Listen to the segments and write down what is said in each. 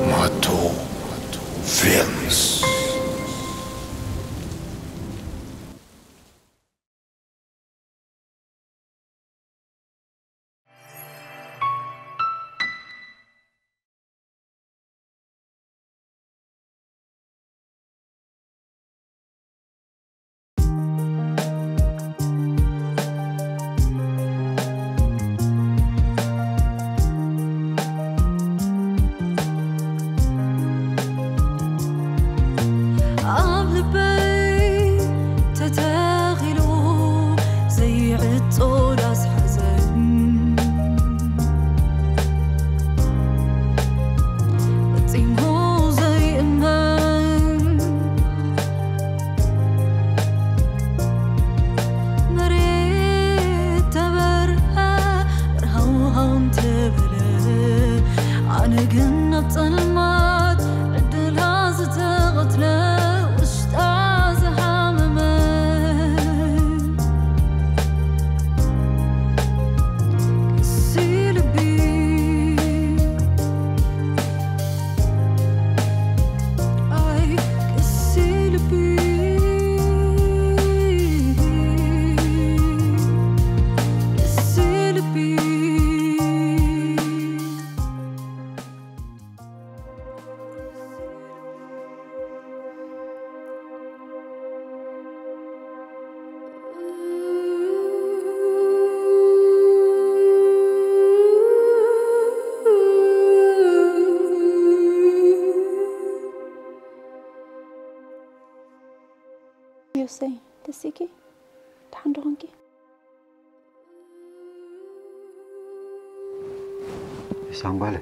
ማቶ ፊልምስ። ኣብ ልበይ ተተኺሉ ዘይዕጾ ዳስ ሓዘን፣ ፈጺሙ ዘይእመን መሬት ተበርሀ፣ በርሃው ሃው እንተበለ፣ ኣነ ግን ኣብ ጸልማት ዕድላ ዝተቐትለ፣ ውሽጣ ዝሃመመ ቅሲ ልቢ። ኣይ ቅሲ ልቢ፣ ቅሲ ልቢ። ዮሰይ፣ ደሲኪ? ደሓን ዶ ኾንኪ? ሳንጓለ።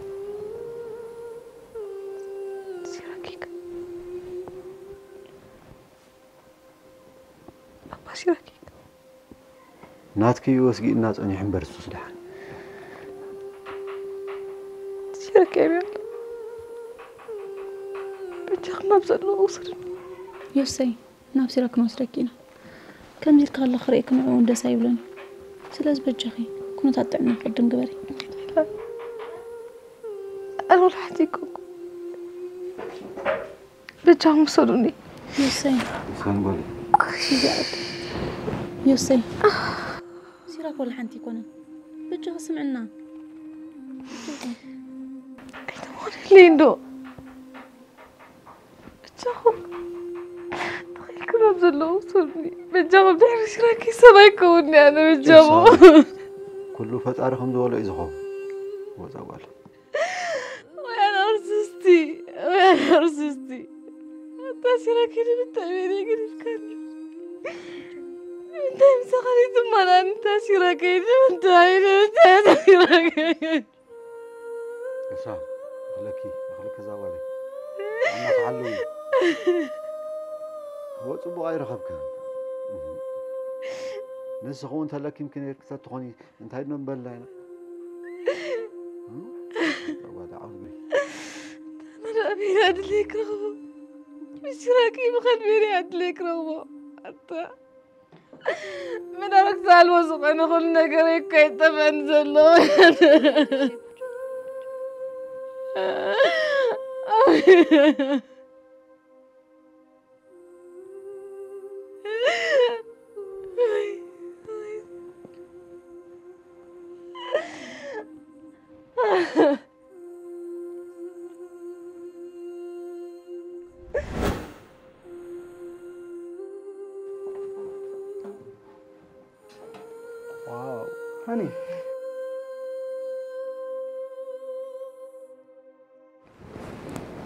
ሲራኪክ። ባባ ሲራኪክ። ናትኪ ወስጊእና ጸኒሑ እምበር እሱስ ደሓን። ሲራኪ ኣበይ ኣሎ? በጃኹም ኣብ ዘለዎ ውሰዱኒ። ዮሰይ፣ ናብ ሲራክ ክንወስደኪ ኢና። ከምዚ ኢልካ ከለኺ ክርእየኪ ንዕኡ እውን ደስ ኣይብሎን እዩ። ስለዚ በጃኺ ኩነታት ጥዕና ክቕድም ግበሪ። ኣነ ወላ ሓንቲ ኣይኮንኩ። በጃኹም ውሰዱኒ። ዮሰይ። ሳንጓለ። ዮሰይ። ሲራክ ወላ ሓንቲ ኣይኮነን። በጃኺ ስምዕና። ኣይተማርልኝ ዶ? በጃኹም ተኺልኩም ኣብ ዘለዉ ውሰዱኒ። በጃኹም ድሕሪ ሲራክ ሰብ ኣይከውንኒ ኣነ በጃኹም። ኩሉ ፈጣሪ ከም ዝበሎ እዩ ዝኸውን። ወፃ ጓል። ወይ ኣናርሲስቲ፣ ወይ ኣናርሲስቲ። ኣታ ሲራክ ንምንታይ በይነይ ገዲፍካኒ? ንምንታይ ምሳኻ ዘይትመናኒ? ኣታ ሲራክ ንምንታይ፣ ንምንታይ ኣታ ሲራክ? እሳ፣ እኽለኪ፣ እኽሊ ክዛባለ። ኣና ተሓልዊ። እዎ፣ ጽቡቕ ኣይረኸብካን። ንስኺ እውን ተለኪምኪ ነይርኪ ተትኾኒ፣ እንታይ ድኖ ምበልና ኢና? እም? ተጓዳ ዓውዲ። ኣነ ደኣ ኣበይ ኣድለይ ክረኽቦ? ብስራቂ ብኸድ በይነይ ኣድለይ ክረኽቦ? ኣታ። መዳርግቲ ኣልቦ ዝኾነ ኩሉ ነገረይ እኮ ኣይጠፍአን ዘሎ። Wow, honey.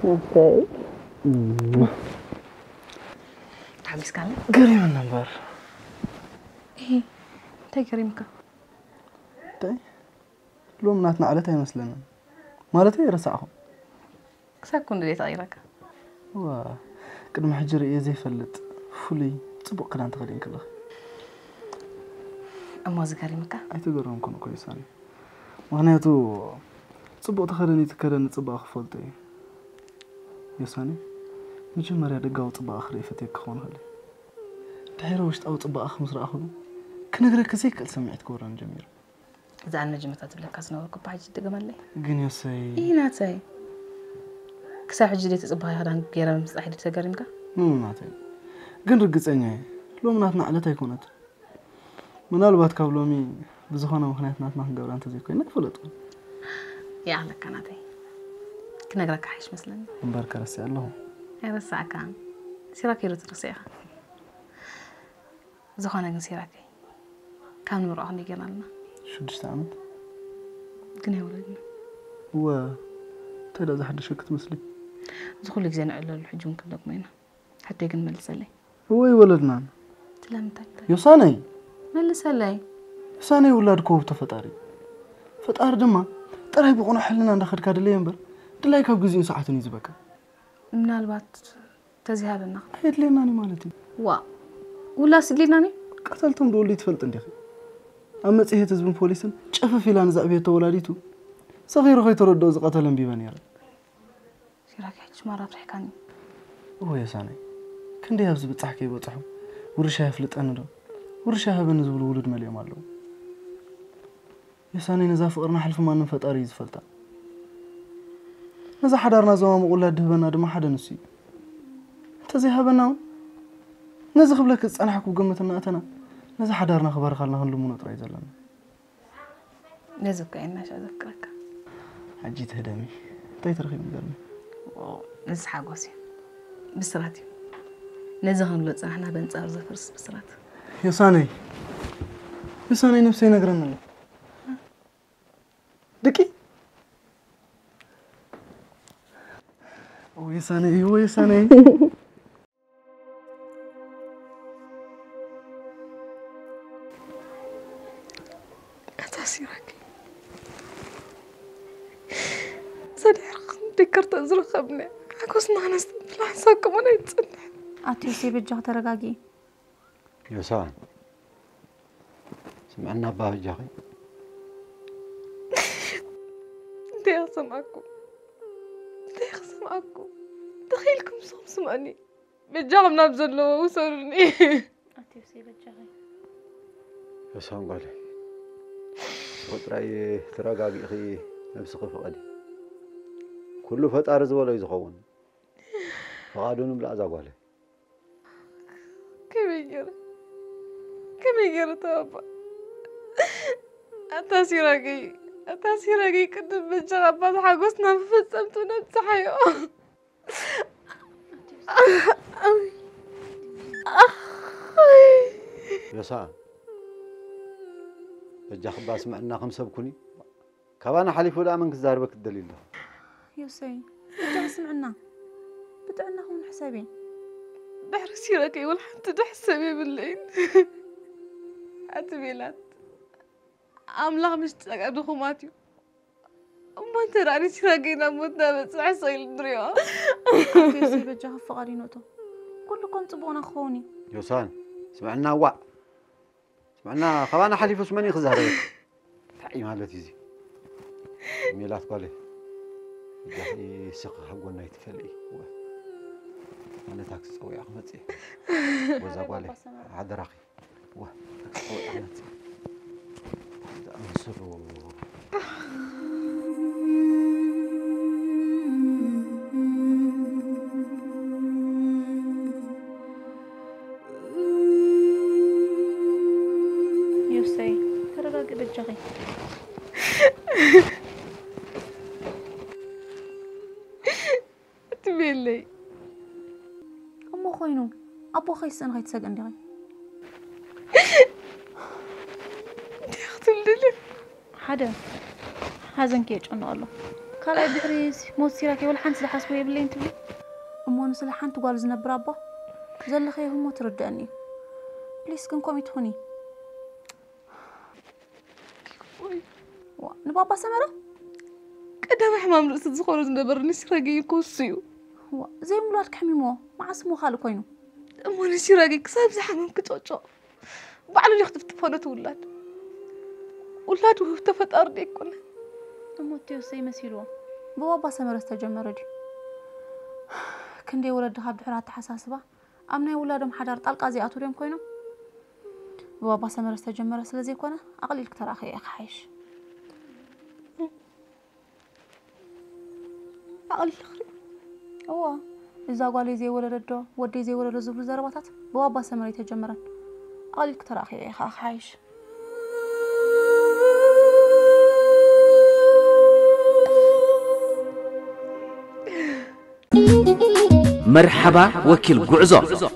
Okay. ተሓጒስካ ኣለ? ገሪሙኒ እምበር። እሂ፣ እንታይ ገሪምካ? እንታይ? ሎም ናትና ዕለት ኣይመስለንን። ማለተይ ረሳዕኹም። ክሳብ ክንድዚ ተቐይረካ? እዋ፣ ቅድሚ ሕጂ ርእየ ዘይፈልጥ ፍሉይ ጽቡቕ ክዳን ተኸዲንኪ ኣለኺ። እሞ እዚ ገሪምካ? ኣይተገረምኩን እኮ ዮሳኒ። ምኽንያቱ ጽቡቕ ተኸደኒ ትከደኒ ጽባቐ ክፈልጦ እየ። ዮሳኒ፣ መጀመርያ ደጋዊ ጽባቐ ክርኢ ፈትየ ክኸውን ይኽእል እየ። ድሕሪ ውሽጣዊ ጽባቐኺ ምስ ረኣኹ ግን ክነግረኪ ዘይክእል ስምዒት ክወርረኒ ጀሚሩ። እዛ ኣነ ጅመታ ትብለካ ዝነበርኩ እባ ሕጂ ትድገመለይ። ግን ዮሰይ ይህ ናተይ ክሳብ ሕጂ ድሌት ጽባቐ ክዳን ገይረ ምምስጣሕ ድዩ ተገሪምካ? ኖ ናተይ ግን ርግጸኛ እየ ሎሚ ናትና ዕለት ኣይኮነትን። ምናልባት ካብ ሎሚ ብዝኾነ ምኽንያት ናትና ክንገብራ እንተዘይኮይና ኣይፈለጥኩን። ይኣኽለካ ናተይ ክነግረካ ሓይሽ መስለኒ። እምበር ከረሲ ኣለኹ። ኣይረሳዕካን። ሲራክ ኢሉ ትረስዕ ኢኻ። ዝኾነ ግን ሲራከይ ካብ ንምርዖ ክንደይ ጌርና ኣለና። ሽዱሽተ ዓመት ግን ኣይወለድና። እወ እንታይ ደኣ ዝሓደሸ ክትመስሊ። እዚ ኩሉ ግዜ ንዕለሉ ሕጂ እውን ክንደግሞ ኢና። ሕቶይ ግን መልሰለይ። እወ ኣይወለድናን። ስለምንታይ? ዮሳነይ መልሰለይ። ዮሳነይ ውላድ ኮ ውህብቶ ፈጣሪ እዩ። ፈጣሪ ድማ ጥራይ ብቕኑዕ ሕልና እንዳኸድካ ድለዮ እምበር ድላይ ካብ ግዜኡን ሰዓቱን እዩ ዝበካ። ምናልባት ተዚሃበና ኣየድልየናን እዩ ማለት እዩ። ዋእ ውላስ ድልየናን እዩ። ቀተልቶም ድወልዱ ትፈልጥ እንዲኺ። ኣብ መጽሔት ህዝብን ፖሊስን ጨፈፍ ኢላ ንዘዕብየቶ ወላዲቱ ሰኺሩ ከይተረድኦ ዝቐተለ ኣንቢበ ነይረ። ሲራክ ሕጂ ማራ ኣፍሪሕካኒ። እወ የሳነይ ክንደይ ኣብዚ ብጻሕ ከይበጽሑ ውርሻ የፍልጠኒ ዶ ውርሻ ሃበኒ ዝብሉ ውሉድ መሊኦም ኣለዉ። የሳነይ ነዛ ፍቕርና ሕልፊ ማንም ፈጣሪ እዩ ዝፈልጣ። ነዛ ሓዳርና ዘማሙቕ ውላድ ድህበና ድማ ሓደ ንሱ እዩ። እንተዘይሃበና እውን ነዚ ክብለኪ ዝጸናሕኩ ብግምት እናእተና ነዚ ሓዳርና ክባርኻልና ክንልምኖ ጥራይ እዩ ዘለና። ነዚ እኮ እየ እናሻ ዘፍቅረካ። ሕጂ ትህደሚ እንታይ ተረኺቡ ይገርሚ። ነዚ ሓጎስ እዩ ብስራት እዩ። ነዚ ክንብሎ ዝጸናሕና በንጻሩ ዘፈርስ ብስራት። የሳነይ የሳነይ ነብሰይ ይነግረኒ ኣሎ። ድቂ ወይ ሰነይ ወይ ሰነይ ኣታ ሲራክ ሰድሕርክ ደከርተ ዝረኸብኒ ሓጎስና ክነስተብላ ሓንሳብ ከማን ኣይትጸንሕ። ኣቲ ዮሴ በጃኺ ተረጋጊ። ዮሳ ስምዕና ኣባ በጃኺ። እንታይ ክሰምዓኩም እንታይ ክሰምዓኩም ተኺኢልኩም ንስኹም ስምዑኒ በጃኹም ናብ ዘለዎ ውሰዱኒ። ኣቲ ዮሴ በጃኺ። ዮሳ ጓለይ ብጥራይ ተረጋጊእኺ ነብስኺ ፍቐዲ። ኩሉ ፈጣሪ ዝበሎ እዩ ዝኸውን። ፍቓዱ ንብላ እዛ ጓለይ። ከመይ ገይረ ከመይ ገይረ ተባባ ኣታ ሲራገይ ኣታ ሲራገይ ቅድም በጃ ኣባት ሓጎስና መፈጸምቱ ነብጽሓዮ። ዮሳ በጃ ክባ ስምዕና ከም ሰብ ኩኒ። ካባና ሓሊፉ ደኣ መን ክዛረበ ክትደሊ ኣለኹ። ዮሰይ ብጣዕሚ ስምዕና ብጥዕና ኹን ሕሰቢ። ድሕሪ ሲረከይ ወላ ሓንቲ ድሕሰብ የብለይን። ኣቲ ቤላት ኣምላኽ ምስ ጸጋ ድኹማት እዩ። እሞ እንተ ደኣ ንሲራገይ ናብ ሞት እናበጽሐ ሰ ኢሉ ንሪኦ። ኣቲ ዮሰይ በጃ ክፍቓድ ይነቶ ኩሉ ከም ጽቡቕና ክኸውን እዩ። ዮሳን ስምዕና ዋእ ስምዕና ካባና ሓሊፉስ መን እዩ ክዛረበካ? እንታይ እዩ ማለት እዩ እዚ? ሜላት ጓለይ እጃኺ ስኺ ካብ ጎና ኣይትፈልኢ። ወ ኣነታ ክፀውያ ክመፅእ እየ። ወዛ ጓለይ ሓደራኺ። ወ ክፀውያ ክመፅእ እየ። ዝኣመሰሉ ዮሰይ ተረጋጊ በጃኺ። ትቤለይ እሞ ኮይኑ ኣቦ ከይስእን ከይትሰግእን ዲኺ? እንታይ ክትብልኒ? ሓደ ሓዘንኪ የጨንቕ ኣሎ። ካልኣይ ድሕሪ ሞት ሲራክ ወላ ሓንቲ ዝሓስቦ የብለይን ትብሊ? እሞ ንስለ ሓንቲ ጓሉ ዝነብር ኣቦ ዘለኽዮ ህሞት ይርድኣኒ እዩ። ፕሊስ ግን ከምኡ ኣይትኹኒ። ወይ ዋ፣ ንባባ ሰመረ? ቀዳማይ ሕማም ርእሲ ዝኾነ ዝነበረ ንሲራገይ እኮ እሱ እዩ። ዋ፣ ዘይምውላድ ከሕሚሞ መዓስ እሞ ካልእ ኮይኑ? እሞ ንሲራገይ ክሳብ ዝሓመም ክጨቅጨቕ ባዕሉ ድዩ ክጥፍጥፎ ነቲ ውላድ? ውላድ ውህብቶ ፈጣሪ ድዩ ኣይኮነን? እሞ እቲ ዮሰይ መሲልዎ ብባባ ሰመረ ዝተጀመረ ድዩ? ክንደይ ወለዲ ካብ ድሕሪ ኣተሓሳስባ ኣብ ናይ ውላዶም ሓዳር ጣልቃ ዘይኣትዉ ድዮም ኮይኖም? ብባባ ሰመረ ዝተጀመረ ስለ ዘይኮነ ኣቕሊልክ ተረኣኽዮ ኢኻ ሓይሽ። ኣቕሊልክ ሪኦ። እዋ፣ እዛ ጓለይ ዘይወለደት ዶ ወደይ ዘይወለዶ ዝብሉ ዘረባታት ብባባ ሰመረ ኣይተጀመረን። ኣቕሊልክ ተረኣኽዮ ኢኻ ሓይሽ። መርሓባ ወኪል ጉዕዞ፣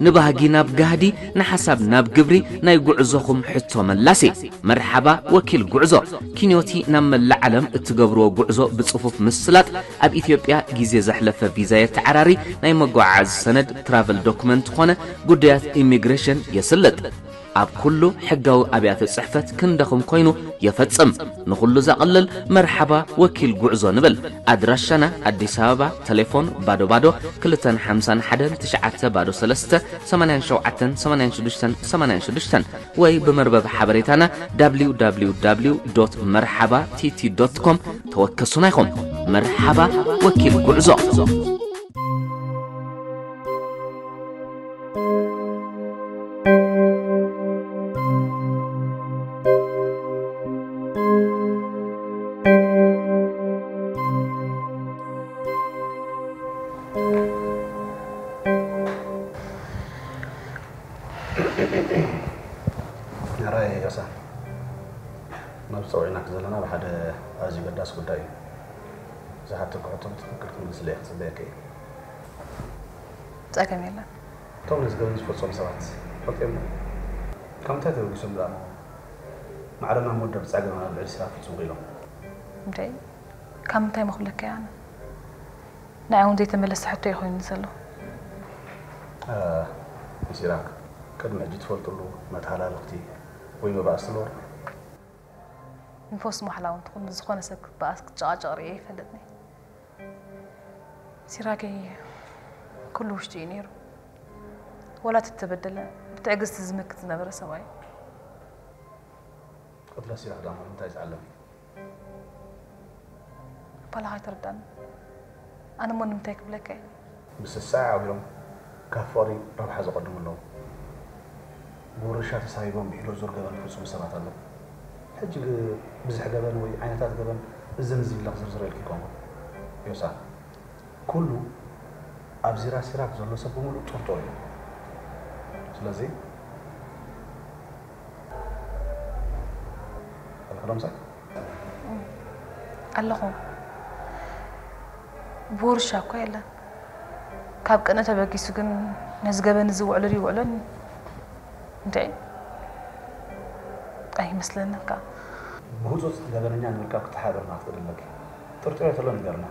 ንባህጊ ናብ ጋህዲ፣ ንሓሳብ ናብ ግብሪ፣ ናይ ጉዕዞኹም ሕቶ መላሲ። መርሓባ ወኪል ጉዕዞ፣ ኪንዮቲ ናብ መላእ ዓለም እትገብርዎ ጉዕዞ ብጽፉፍ ምስላጥ፣ ኣብ ኢትዮጵያ ግዜ ዘሕለፈ ቪዛ የተዓራሪ፣ ናይ መጓዓዓዚ ሰነድ ትራቨል ዶክመንት ኾነ ጉዳያት ኢሚግሬሽን የስልጥ። ኣብ ኩሉ ሕጋዊ ኣብያተ ጽሕፈት ክንደኹም ኮይኑ የፈጽም። ንኹሉ ዘቕልል መርሓባ ወኪል ጉዕዞ ንብል። ኣድራሻና ኣዲስ ኣበባ፣ ተሌፎን ባዶ ባዶ ክልተን ሓምሳን ሓደን ትሽዓተ ባዶ ሰለስተ ሰማንያን ሸውዓተን ሰማንያን ሽዱሽተን ሰማንያን ሽዱሽተን ወይ ብመርበብ ሓበሬታና www መርሓባ ቲቲ ዶት ኮም ተወከሱና ኢኹም። መርሓባ ወኪል ጉዕዞ። ሕራይ ዮሳ፣ ናብ ዝጸውዒናክ ዘለና ብሓደ ኣዝዩ ገዳሲ ጉዳይ እዩ። ዝሓተኩ ሕቶ ብትኽክል ክትምልስለይ ክጽበየኪ እየ። ጸገም የለን። እቶም ነዚ ገበን ዝፈጸሙ ሰባት ፈልጥዮም ዶ? ካብ ምንታይ ተበጊሶም ደኣ እሞ ማዕረ ናብ መወዳእታ ጸገም ኣብ ልዕሊ ሲራክ ክፍጽሙ ክኢሎም? እንዴ ካብ ምንታይ መኹለካ ኣነ ንዓይ እውን ዘይተመለሰ ሕቶ እዩ ኮይኑ ዘሎ። ሲራክ ቅድሚ ሕጂ ትፈልጥሉ መተሃላልኽቲ ወይ መባእስቲ ኣለዎ ዶ? ንፎስ ማሕላ እውን ትኹን ብዝኾነ ሰብ ክትበኣስ ክትጨቓጨቕ ርእየ ኣይፈልጥን እየ። ሲራከይ ኩሉ ውሽጢ እዩ ነይሩ። ወላ እቲ እተበደለ ብትዕግስቲ ዝምክት ዝነበረ ሰብኣይ እዩ። ቅትለት ሲራክ ደኣ እሞ ንምንታይ ዝዓለም እዩ? ባላኻ ኣይተረዳእን። ኣነ እሞ ንምንታይ ክብለካ እየ? ብስሳዕ ዓቢሮም ካብ ፍቕሪ ረብሓ ዘቐድሙ ኣለዉ። ብውርሻ ተሳሂቦም ብኢዶት ዙር ገበን ዝፍጽሙ ሰባት ኣለዉ። ሕጂ ብዝሒ ገበን ወይ ዓይነታት ገበን እዝን እዝን ኢለ ክዝርዝሮ ኢልኪ ኣይኮንኩን ዮሳ። ኩሉ ኣብ ዚራ ሲራክ ዘሎ ሰብ ብምሉእ ጥርጡር እዩ። ስለዚ ኣለኺ ዶ ምሳይ? ኣለኹ። ብውርሻ እኳ የለን። ካብ ቅነ ተበጊሱ ግን ነዚ ገበን እዚ ውዕሎ ድዩ ውዕሎን እንድዒ ኣይመስለንን ከኣ። ብህጹጽ ገበነኛ ንምርካብ ክትሓባበርና ክትኽእሊ ኣለኪ። ጥርጥሬ ተሎ ንገርና።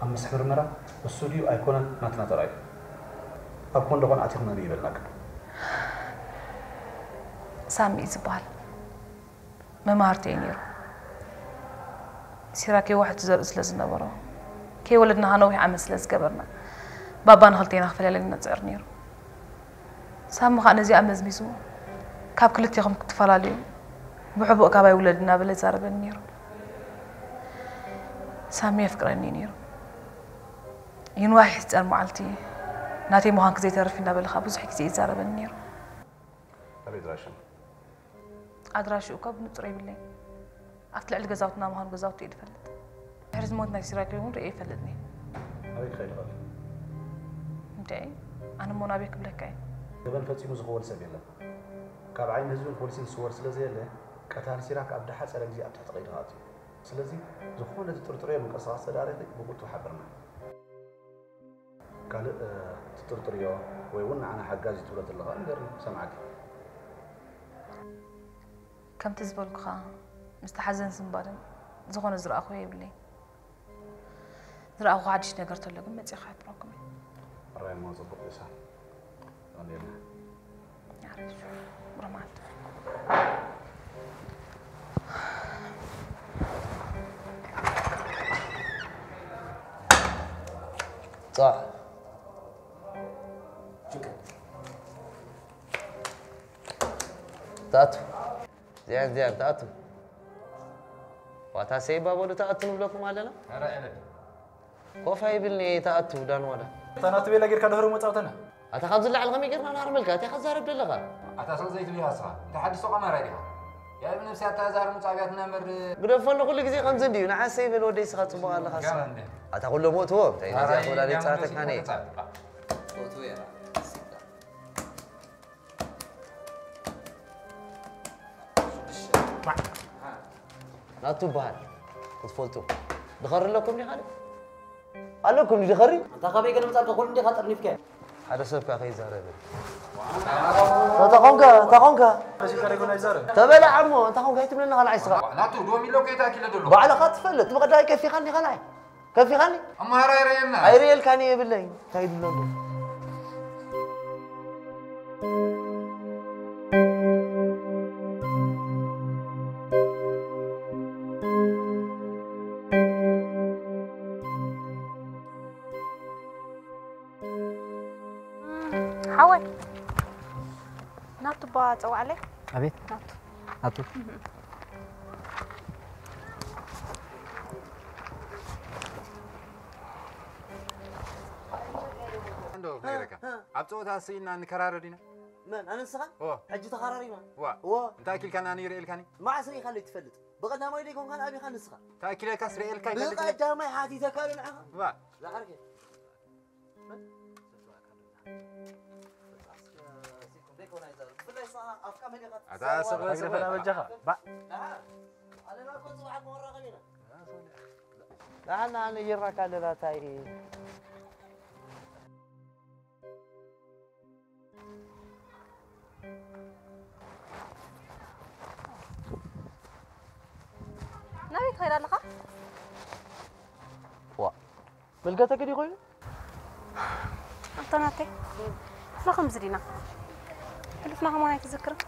ኣብ መስርሕ ምርመራ እሱ ድዩ ኣይኮነን ናትና ተራእዩ። ኣብ ኮንዶ ኮን ኣቲኹም ነንዩ ይበልና ግን። ሳሚ እዩ ዝበሃል። መማህርተይ ነይሩ። ሲራክ የዋህ ትዘርእ ስለ ዝነበሮ ከይወለድና ከኣ ነዊሕ ዓመት ስለ ዝገበርና ባባ ንኽልቴና ክፈላለየና ይጽዕር ነይሩ። ሳሚ ከኣ ነዚኣ መዝሚዙ ካብ ክልቴኹም ክትፈላለዩ ብሕቡእ ካባይ ውለድ እናበለ ይዛረበኒ ነይሩ። ሳሚ የፍቅረኒ እዩ ነይሩ። ይንዋሕ ይሕጸር መዓልቲ ናተይ ምዃንኪ ዘይተርፍ እናበለ ከኣ ብዙሕ ግዜ ይዛረበኒ ነይሩ። ኣበይ ኣድራሽኦም? ኣድራሽኡ እኳ ብንጹር የብለይን። ኣብቲ ልዕሊ ገዛውትና ምዃኑ ገዛውቲ እየ ዝፈልጥ። ድሕሪ ዝሞት ናይ ሲራክ እውን ርእየ ኣይፈልጥን እየ። ኣበይ ክኸይድ ይኽእል? እንድዒ ኣነ እሞ ናበይ ክብለካ እየ? ገበን ፈጺሙ ዝኽወል ሰብ የለን። ካብ ዓይኒ ህዝብን ፖሊስን ዝስወር ስለ ዘየለ ቀታሊ ሲራክ ኣብ ዝሓጸረ ግዜ ኣብ ትሕቲ ቀይዲ ክኣቱ እዩ። ስለዚ ዝኾነ ዝጥርጥርዮ ምንቅስቓስ ተዳሪኺ ብቕልጡፍ ሓብርና። ካልእ ትጥርጥርዮ ወይ እውን ንዓና ሓጋዚ ትብሎ ተለኻ ንገርኒ ክሰምዓኪ። ከምቲ ዝበልኩኻ ምስቲ ሓዘን ስንባደን ዝኾነ ዝረኣኹዎ የብለይን። ዝረኣኹ ሓድሽ ነገር ተሎ ግን መፂእ ክሕብረኩም እየ። ሕራይ እሞ ፅቡቕ ዮሳ። ቀኒልና። ኣሪፍ። ብሩህ መዓልቲ። ጻሕ። ተኣቱ። እዚኣን እዚኣን ተኣቱ። ዋታ ሰይባ በሉ ተኣቱ ንብለኩም ኣለና። ኮፍ ኣይብልኒ ተኣቱ ዳን ዋዳ። እታ ናቱ ቤላ ጌርካ ድሕሩ መጻውተና። ኣታ ካብ ዝለዓል ከመይ ጌርና ንሃርመልካ? እንታይ ኢኻ ትዛረብ ዘለኻ? ኣታ ስቕ ዘይትብል ኢኻ ንስኻ። እንታይ ሓድሽ ተቋማራይ ዲኻ? ያብ ነብሲ ኣታ ዛር ሙጻብያትና እምበር። ግደፈሉ፣ ኩሉ ግዜ ከምዚ እንድዩ። ንዓሰይ በል ወደይ፣ ስኻ ጽቡቕ ኣለኻ። ስኻ። ጋር እንደ። ኣታ ኩሎም እትዎ፣ እንታይ ነዚኣ ኣራይ ተወላዲት ጋር ጻተካኒ? እንደው ሲጣ። ፎቶ የራ። ናቱ በሃል ክትፈልጡ። ድኸሪ ኣለኩም ዲኻ? ኣለኩም ድኸሪ? ኣንታ ካበይ ገለ ምጻልካ? ኩሉ እንዲኻ ጠርኒፍካ። ሓደ ሰብ ከኣ ከይዛረብ። ተኾንካ፣ ተኾንካ። ተበላዕ እሞ፣ እንታ ኾንካ ኣይትብለና ካልዓይ ስኻ። ናቱ ዶም ኢሎ ከይታኪለ ደሎ። ባዕልኻ ትፈልጥ፣ ብቐዳይ ከፊኻኒ ካልዓይ። ከፊኻኒ? እሞ ሃራይ ረየና። ኣይረየልካኒ የብለይ። እንታይ ይብሎ ኣሎ? ሓወይ፣ ናቱ ባ ጸዋዕለይ። ኣቤት። ናቱ። ናቱ። እንዶ ክነግረካ። እ፣ እ። ኣብ ጸወታ ስኢና ንከራረድ ኢና። መን? ኣነ ንስኻ? ኦ። ሕጂ ተኸራሪና? ዋ። ዋ። እንታይ ኣኪልካና? ኣነ ይርእየልካኒ? መዓስ ርኢኻለይ ትፈልጥ? ብቐዳማይ ዶ ኣይኮንካን ኣቢኻ ንስኻ? እንታይ ኣኪለካስ ርእየልካ ይፈልጥ? ብቐዳማይ ሓቲተካ ዶ ንዓኻ? ዋ። ዝዓርከይ። ኣታ ሰብ ኣግረፈና በጃኻ። ባ- ንዓና ነይርናካ ኣለና፣ እንታይ? ናበይ ትኸይድ ኣለኻ? ዋ፣ መልከ ተገዲ ኮይኑ? ኣታ ናተይ፣ ንሕና ከምዚ ዲና? ሕሉፍና ከማን ኣይትዝክርን?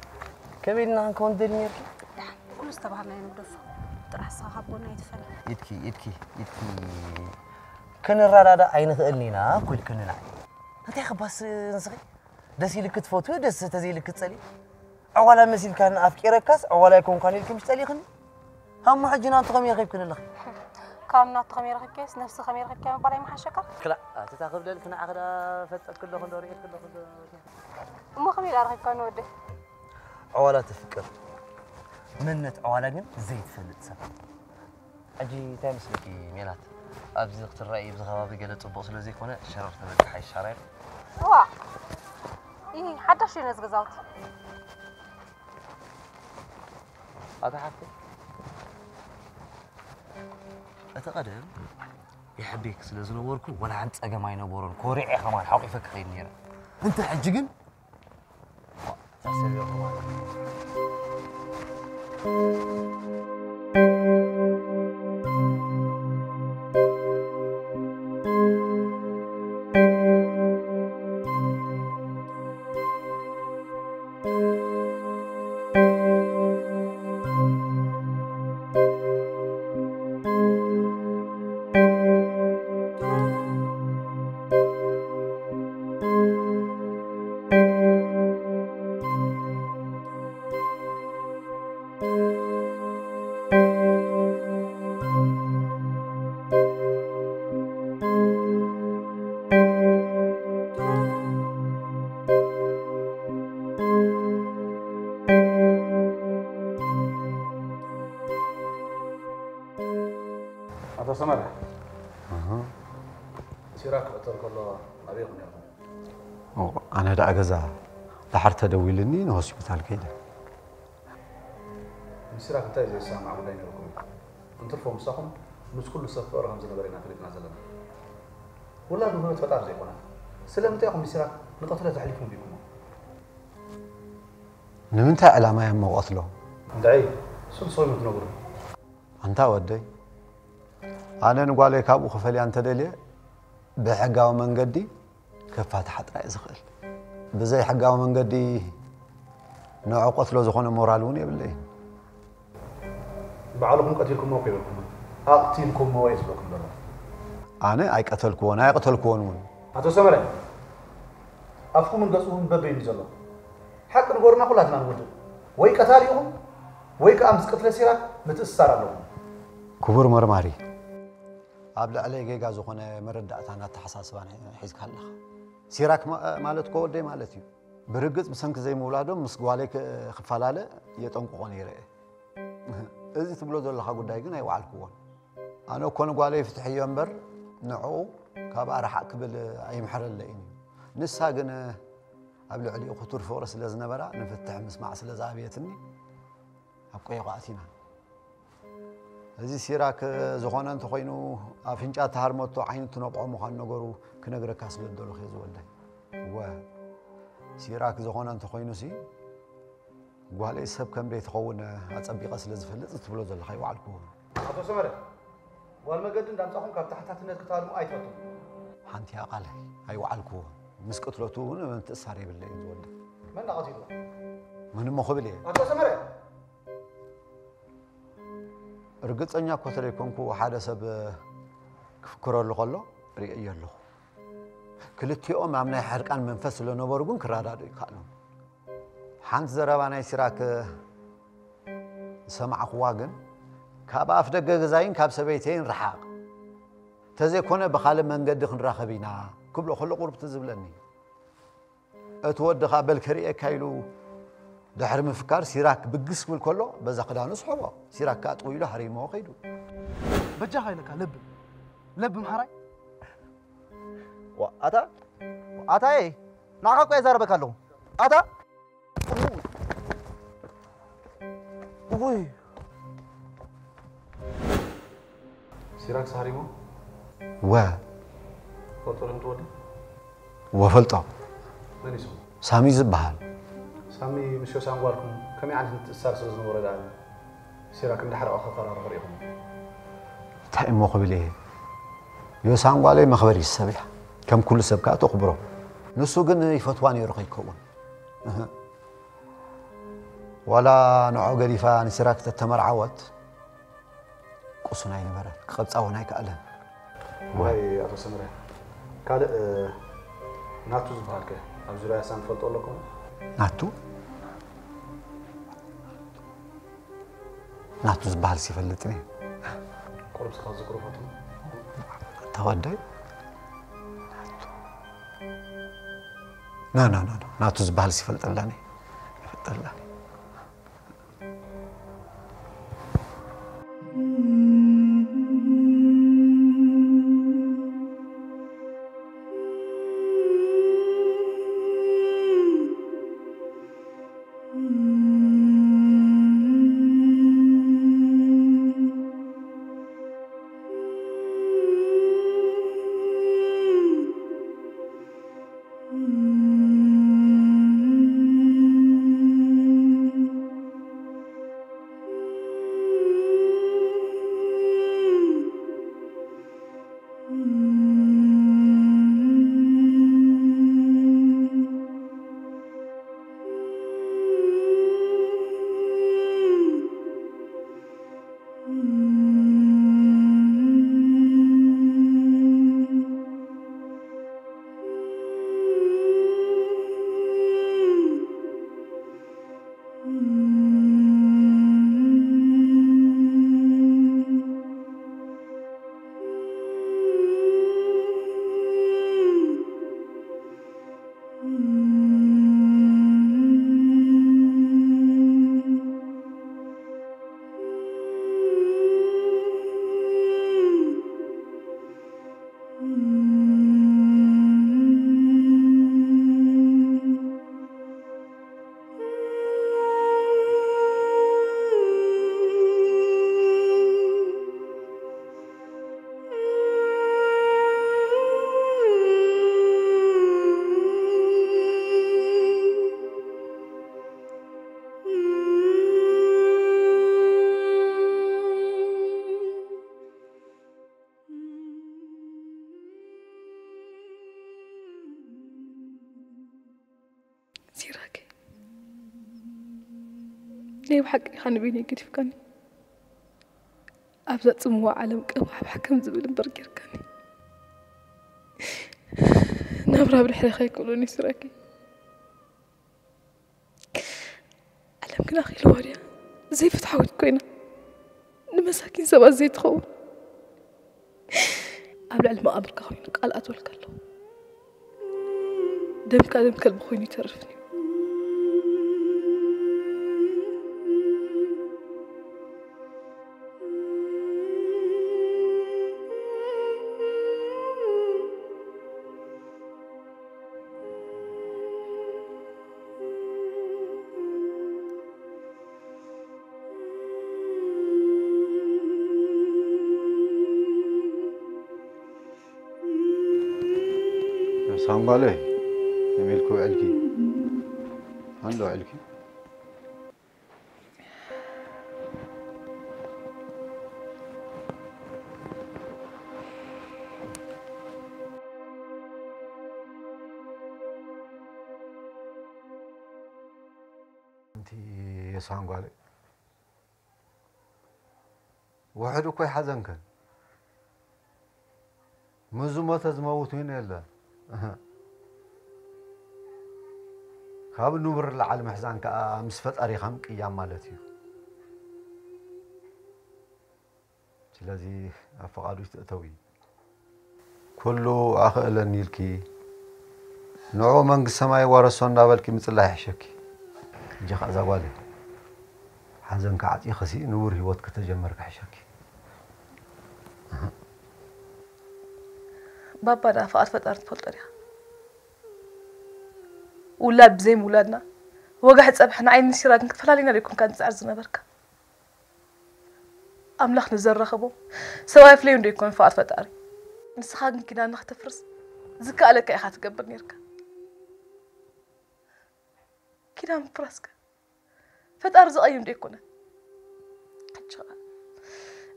ከመይ ኢልና ክንከውን ትደሊ ነርኪ? ደሓን፣ ኩሉ ዝተባሃልናዮ ንግደፎ። ጥራሕ ንስኻ ካብ ጎና ኣይትፈለ። ኢድኪ፣ ኢድኪ፣ ኢድኪ። ክንረዳዳእ ኣይንኽእልን ኢና እኮ ኢልክኒ ንዓይ። እንታይ ክባስ ንስኺ? ደስ ኢልክ ትፈትዊ፣ ደስ ተዘይልክ ትጸልኢ። ዕዋላ መሲልካን ኣፍቂረካስ ዕዋላ ኣይኮንካን ኢልኪ ምሽ ጸሊእክኒ። ሃሞ ሕጂ ናቱ ከመይ ረኺብክኒ ኣለኺ? ካብ ናቱ ከመይ ረኺብካዮስ ነፍሲ ከመይ ረኺብካዮ ምባል ኣይምሓሸካ? ክላእ፣ ኣቲ እታ ክብለልኪ ንዓኺ ደኣ ፈጠክለኹ እንዶ ርእየክለኹ እንዶ። እሞ ከመይ ደኣ ረኺብካኒ ወደይ? ዕዋላ ተፍቅር፣ መንነት ዕዋላ ግን ዘይትፈልጥ ሰብ። ሕጂ እንታይ መስለኪ ሜላት? ኣብዚ ክትረኣይ ኣብዚ ከባቢ ገለ ጽቡቕ ስለ ዘይኮነ ሸረር ተበልኪ ሓይሻራ ኢሉ። እዋ፣ ይህ ሓዳሽ እዩ ነዚ ገዛውቲ። ኣታ ሓፍተይ፣ እቲ ቀደም ይሕቤክ ስለ ዝነበርኩ ወላ ሓንቲ ጸገም ኣይነበሮን። ኮሪዐ ከማን ሓቂፈ ክኸይድ ነይረ። እንተ ሕጂ ግን ኣቶ ሰመረ፣ እህ። ሲራክ ክቕተል ከሎ ኣበይ ኢኹም ነርኩም? ኦ፣ ኣነ ደኣ ገዛ። ደሓር ተደዊልኒ ንሆስፒታል ከይደ። ምስ ሲራክ እንታይ ዘይሰማማዕ ጉዳይ ነይርኩም እዩ? እንትርፎ ምሳኹም ምስ ኩሉ ሰብ ፍቕሪ ከም ዝነበረ ኢና ፈሊጥና ዘለና። ውላድ ውህበት ፈጣሪ ዘይኮነ። ስለምንታይ ኢኹም ንሲራክ ንቕትለት ኣሕሊፍኩም ሂብኩሞ? ንምንታይ ዕላማ እዮም እሞ ቀትሎ? እንድዒ፣ ስልሶም እዮም ትነግሩ። ኣንታ ወደይ፣ ኣነ ንጓለይ ካብኡ ክፈልያ እንተደልየ፣ ብሕጋዊ መንገዲ ከፋትሓ ጥራይ ዝኽእል። ብዘይ ሕጋዊ መንገዲ ንዕኡ ቀትሎ ዝኾነ ሞራል እውን የብለይን። ባዕልኹም ቀቲልኩሞ እኮ ይበልኩም። ኣቕቲልኩሞ እየ ዝብለኩም ዘሎ። ኣነ ኣይቀተልኩዎን፣ ኣየቕተልኩዎን እውን። ኣቶ ሰመረ፣ ኣፍኩምን ገጽኹምን በበይኑ ዘሎ። ሓቂ ንገሩና፣ ኩላትና ንወድቕ። ወይ ቀታሊ ኢኹም፣ ወይ ከኣ ምስ ቅትለት ሲራክ ምትእስሳር ኣለኩም። ክቡር መርማሪ፣ ኣብ ልዕለይ ጌጋ ዝኾነ መረዳእታን ኣተሓሳስባን ሒዝካ ኣለኻ። ሲራክ ማ- ማለት እኮ ወደይ ማለት እዩ። ብርግጽ ብሰንኪ ዘይምውላዶም ምስ ጓለይ ክ- ክፈላለ የጠንቅቖ ነይረ እየ። እዚ ትብሎ ዘለኻ ጉዳይ ግን ኣይወዓልክዎን። ኣነ እኮ ንጓለይ ፍትሕ እዮ እምበር ንዕኡ ካብኣ ርሓቕ ክብል ኣይምሕረለይን እዩ። ንሳ ግን ኣብ ልዕሊኡ ክቱር ፍቕሪ ስለ ዝነበራ ንፍትሕ ምስማዕ ስለ ዝኣብየትኒ ኣብ ቆይቋ ኣቲና። እዚ ሲራክ ዝኾነ እንተኾይኑ ኣፍንጫ ተሃርመቶ ዓይኒ ትነብዖ ምዃን ነገሩ ክነግረካ ስለ ዝደለኹ እየ ዝወደይ። እወ፣ ሲራክ ዝኾነ እንተኾይኑሲ ጓለይ ሰብ ከም ደይትኸውን ኣጸቢቐ ስለ ዝፈልጥ ትብሎ ዘለኻ ይወዓልኩ። ኣቶ ሰመረ፣ ጓል መገዲ እንዳምጻኹም ካብ ተሓታትነት ክትሃድሙ ኣይትፈቱን። ሓንቲ እያ ቃለይ፣ ኣይወዓልኩ። ምስ ቅትለቱ እውን ምትእሳር የብለይን ዝወደይ። መን ዳቐቲሉ? መን እሞ ክብል እየ? ኣቶ ሰመረ! ርግጸኛ እኮ ተለይኮንኩ ሓደ ሰብ ክፍክረሉ ከሎ ርእየ ኣለኹ። ክልቲኦም ኣብ ናይ ሕርቃን መንፈስ ስለነበሩ ግን ክረዳድኡ ይከኣሎም። ሓንቲ ዘረባ ናይ ሲራክ ዝሰማዕኹዋ ግን ካብ ኣፍ ደገ ገዛይን ካብ ሰበይተይን ረሓቕ፣ ተዘይኮነ ብኻልእ መንገዲ ክንራኸብ ኢና ክብሎ ከሎ ቁርብቲ ዝብለኒ። እቲ ወዲ ኸኣ በል ከርእየካ ኢሉ ድሕሪ ምፍካር ሲራክ ብግስ ክብል ከሎ በዛ ክዳኑ ስሕቦ። ሲራክ ከኣ ጥው ኢሉ ሃሪሞ ከይዱ። በጃኻ ኢለካ ለብም ለብም ሓራይ ዋ ኣታ ኣታየ ንዓኻ እኮ የዛረበካ ኣለኹ ኣታ ውይ ሲራክ ሳሪሞ ወ ፈልጦ ዶ ትወዲ ወፈልጦ መን ይስሙ ሳሚ ዝበሃል ሳሚ ምስ ዮሳን ጓልኩም ከመይ ዓይነት ምትእስሳር ስለ ዝነበሮ ደኣ ሲራክ እንዳሕረቐ ከፈራርሑ ርኢኹም እንታይ እሞ ክብል እየ ዮሳን ጓለይ መኽበሪ ሰብ እያ ከም ኩሉ ሰብ ከዓ ተኽብሮ ንሱ ግን ይፈትዋ ነይሩ ከይከውን እህ። ዋላ ንዖ ገዲፋ ንሲራክ ተተመርዓወት ቁሱን ኣይነበረን ክቐብፃ እውን ኣይከኣለን ወይ ኣቶ ሰምረ ካልእ ናቱ ዝበሃል ከ ኣብ ዙርያ ሳም ትፈልጦ ኣለኩም ናቱ ናቱ ዝበሃል ይፈልጥን እየ ቁሩብ ስኻ ዝክሩ ፈትኑ ተወደይ ና ና ና ናቱ ዝበሃል ይፈልጠላኒ ይፈልጠላኒ ሲራክ ናይ ብሓቂ ኢኻ ንበይነይ ገዲፍካኒ ኣብዛ ጽምዋ ዓለም ቀባሕባሕ ከም ዝብል እምበር ጌርካኒ ናብራ ብድሕሪኻ ኣይክእሎን እዩ ሲራክ ዓለም ግን ኣኺልዋ ድያ ዘይፍትሓዊት ኮይና ንመሳኪን ሰባት ዘይትኸውን ኣብ ልዕሊ መቓብርካ ኮይኑ ቃል ኣትወልካ ኣለኹ ደምካ ደም ከልቢ ኮይኑ ይተርፍን እዩ። ሳንጓለይ ከመይ ኢልኪ ውዕልኪ? ኣሎ ውዕልኪ? እንቲ የሳንጓለይ ውሕድ እኮ ይሓዘንከን። ምስ ዝሞተ ዝመውት እውን የለን። ካብ ንቡር ላዕሊ ምሕዛን ከኣ ምስ ፈጣሪኻ ምቅያም ማለት እዩ። ስለዚ ኣብ ፈቓዱ ትእተዊ። ኩሉ ኣኽእለኒ ኢልኪ ንዑ መንግስቲ ሰማይ ዋረሶ እንዳበልኪ ምጽላይ ይሕሸኪ። ሕጂ ኸኣ እዛ ጓለይ ሓዘንኪ ዓጺኽሲ ንቡር ህይወት ከተጀመርኪ ይሕሸኪ። ባባ ደኣ ፍቓድ ፈጣሪ ትፈልጦ ዲኻ? ውላድ ብዘይ ምውላድና፣ ወጋሒ ጸብሕና ዓይኒ ሲራግን ክትፈላልዩና ዶ ኣይኮንካ ትጽዕር ዝነበርካ? ኣምላኽ ንዘራኸቦም ሰብኣይ ፍለዩ እንዶ ይኮን ፍቓድ ፈጣሪ። ንስኻ ግን ኪዳንና ከተፍርስ ዝከኣለካ ኢኻ ትገብር ኔርካ። ኪዳን ምፍራስካ ፈጣሪ ዝቐይም ዶ ኣይኮነን? ሕጂ ኸኣ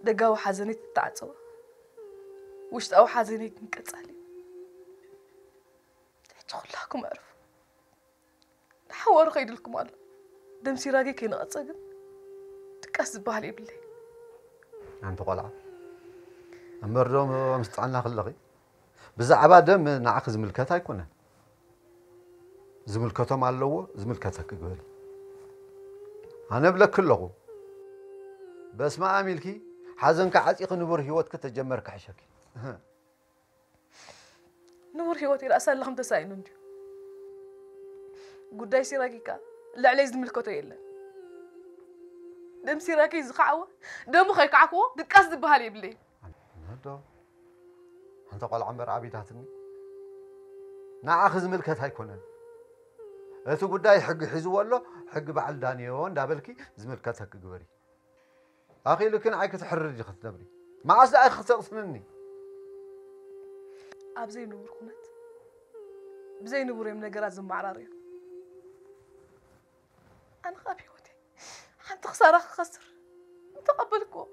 ደጋዊ ሓዘነይ ተተዓጸወ፣ ውሽጣዊ ሓዘነይ ግን ቀጻሊ እዩ። ሕጂ ኩላኩም ኣዕርፉ። ንሓዋሩ ከይድልኩም ኣሎ። ደም ሲራገይ ከይነቐጸ ግን ድቃስ ዝበሃል የብለይ። ኣንቲ ቆልዓ፣ እምበር ዶ ምስ ጥዕና ክለኺ? ብዛዕባ ደም ንዓኺ ዝምልከት ኣይኮነን። ዝምልከቶም ኣለዎ፣ ዝምልከተኪ ግበሪ። ኣነ እብለኪ ኣለኹ፣ በስመ ኣብ ኢልኪ ሓዘንኪ ዓጺኺ ንቡር ህይወትኪ ተጀመርኪ ሕሸኪ። ንቡር ህይወት ይረኣስ ኣለኹም ተሳኢኑ እንድዩ። ጉዳይ ሲራኪ ከኣ ልዕለይ ዝምልከቶ የለን። ደም ሲራኪ ዝኸዓወ ደሙ ከይከዓክዎ ድቃስ ዝበሃል የብለይ። ነዶ፣ ሓንቲ ቆልዓ እምበር ዓቢታትኒ። ንዓኺ ዝምልከት ኣይኮነን። እቲ ጉዳይ ሕጊ ሒዝዎ ኣሎ፣ ሕጊ በዓል ዳንዮ እንዳበልኪ ዝምልከተኪ ግበሪ። ኣኺሉኪ ንዓይ ክትሕርድ ኢኺ ክትነብሪ። መዓስ ደኣ ኢኺ ክተቕስንኒ? ኣብ ዘይንቡር ኩነት ብዘይ ንቡር እዮም ነገራት ዝመዓራረዩ። ኣነ ኸኣ ኣብ ህይወተይ ሓንቲ ክሳራ ክኸስር እንተቐበልክዎ፣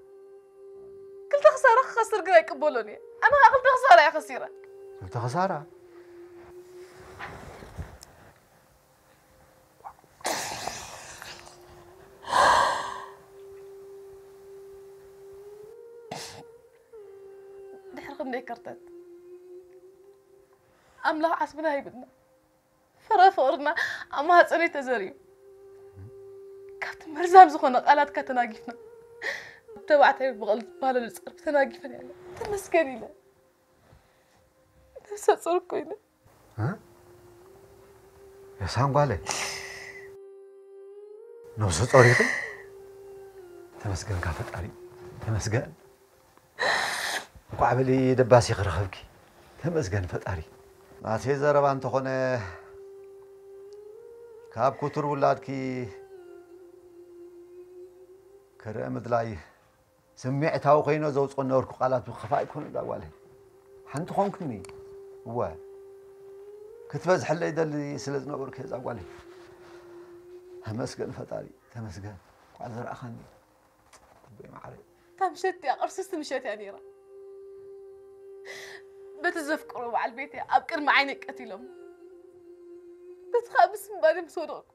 ክልተ ክሳራ ክኸስር ግን ኣይቅበሎን እየ። ኣነ ኸኣ ክልተ ክሳራ እየ ከሲረ። ክልተ ክሳራ? ድሕሪ ክንደይ ከርተት ኣምላኽ ዓስብና ሂብና፣ ፍረ ፍቕርና ኣብ ማህጸነይ ተዘሪኡ፣ ካብቲ መርዛም ዝኾነ ቃላትካ ተናጊፍና፣ ተባዕታይ ብቐል ዝበሃለሉ ጸርፊ ተናጊፈን ያለ ተመስገን ኢለ ነብሰ ጾር ኮይነ። እ? የሳንጓለይ፣ ነብሰ ጾር ኢኺ? ተመስገንካ ፈጣሪ፣ ተመስገን። እንኳዕ በሊ ደባሲ ክረኸብኪ። ተመስገን ፈጣሪ። ናተይ ዘረባ እንተኾነ፣ ካብ ክቱር ውላድኪ ክርኢ ምድላይ፣ ስምዒታዊ ኮይነ ዘውፅኦ ነበርኩ ቃላት ብኽፋእ ኣይኮነ እዛ ጓለይ። ሓንቲ ኮንክኒ፣ እወ፣ ክትበዝሐለይ ደሊ ስለ ዝነበርኩ እዛ ጓለይ። ተመስገን ፈጣሪ፣ ተመስገን። እንኳዕ ዘርኣኻኒ። ልበይ ማዕረ። እታ ምሸት እቲኣ ቅርስስቲ ምሸት እያ ነይራ። በቲ ዘፍቅሮ በዓል ቤተይ ኣብ ቅድሚ ዓይነይ ቀቲሎም፣ በቲ ኸኣ ብስንባደ ምስ ወደቕኩ፣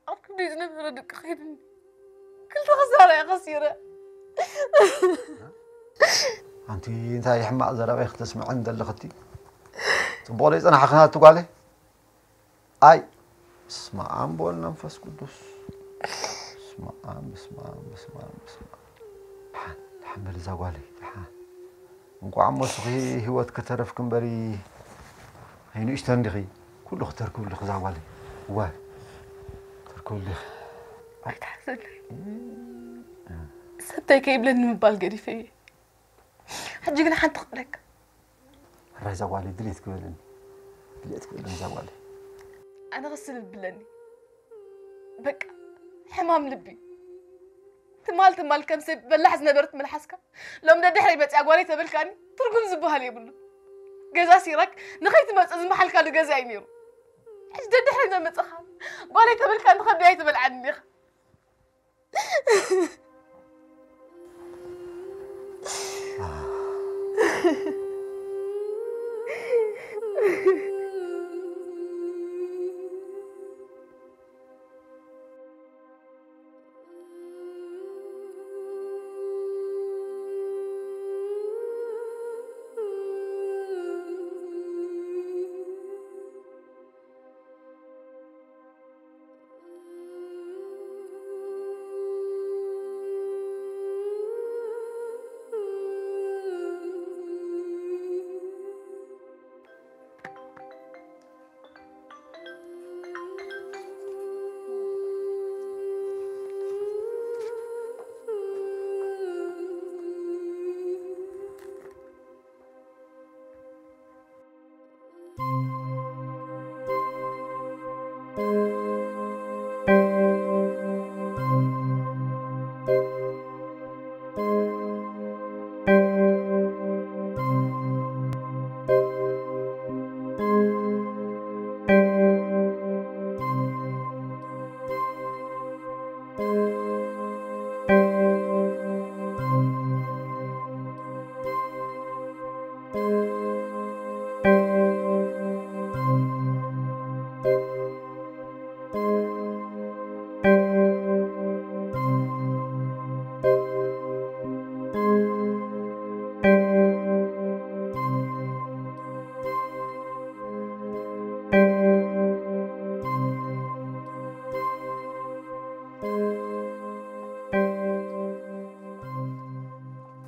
ኣብ ክንደይ ዝነበረ ድቂ ከይዱኒ። ክልተ ክሳራ እየ ከሲረ። ኣንቲ እንታይ ሕማቕ ዘረባ ኢኺ ተስምዐኒ ዘለኽቲ? ጽቡቕ ዶ ይጸናሕኽና እቲ ጓለይ? ኣይ፣ በስመ ኣብ ወወልድ መንፈስ ቅዱስ። በስመ ኣብ፣ በስመ ኣብ፣ በስመ ኣብ፣ በስመ ኣብ። ደሓን፣ ደሓን በሊ እዛ ጓለይ፣ ደሓን። እንቋዕ እሞ እስኺ ህይወት ከተረፍኪ እምበሪ፣ ኣይንእሽተን ዲኺ? ኩሉ ክተርክብሉ ኽዛጓለ። ዋ። ተርክብሉ ዲኺ? ኣይትሓዘለይ። ሰብታይ ከይብለኒ ምባል ገዲፈ እየ። ሕጂ ግን ሓንቲ ክብለካ። ሕራይ ዛጓለ ድሌት ክበለኒ። ድሌት ክበለኒ ዛጓለ። ኣነ ክስል ብለኒ። በቃ ሕማም ልቢ። ትማል ትማል ከም ሰብ በላሕ ዝነበረት መልሓስካ ሎም ደድሕረይ መፅያ ጓለይ ተበልካኒ ትርጉም ዝበሃል የብሉ። ገዛ ሲራክ ንኸይትመፅእ ዝመሓልካሉ ገዛ እዩ ነይሩ። ሕጂ ደድሕረይ እናመፅኻ ጓለይ ተበልካኒ ከብደይ ኣይትበልዓኒ ኢኻ።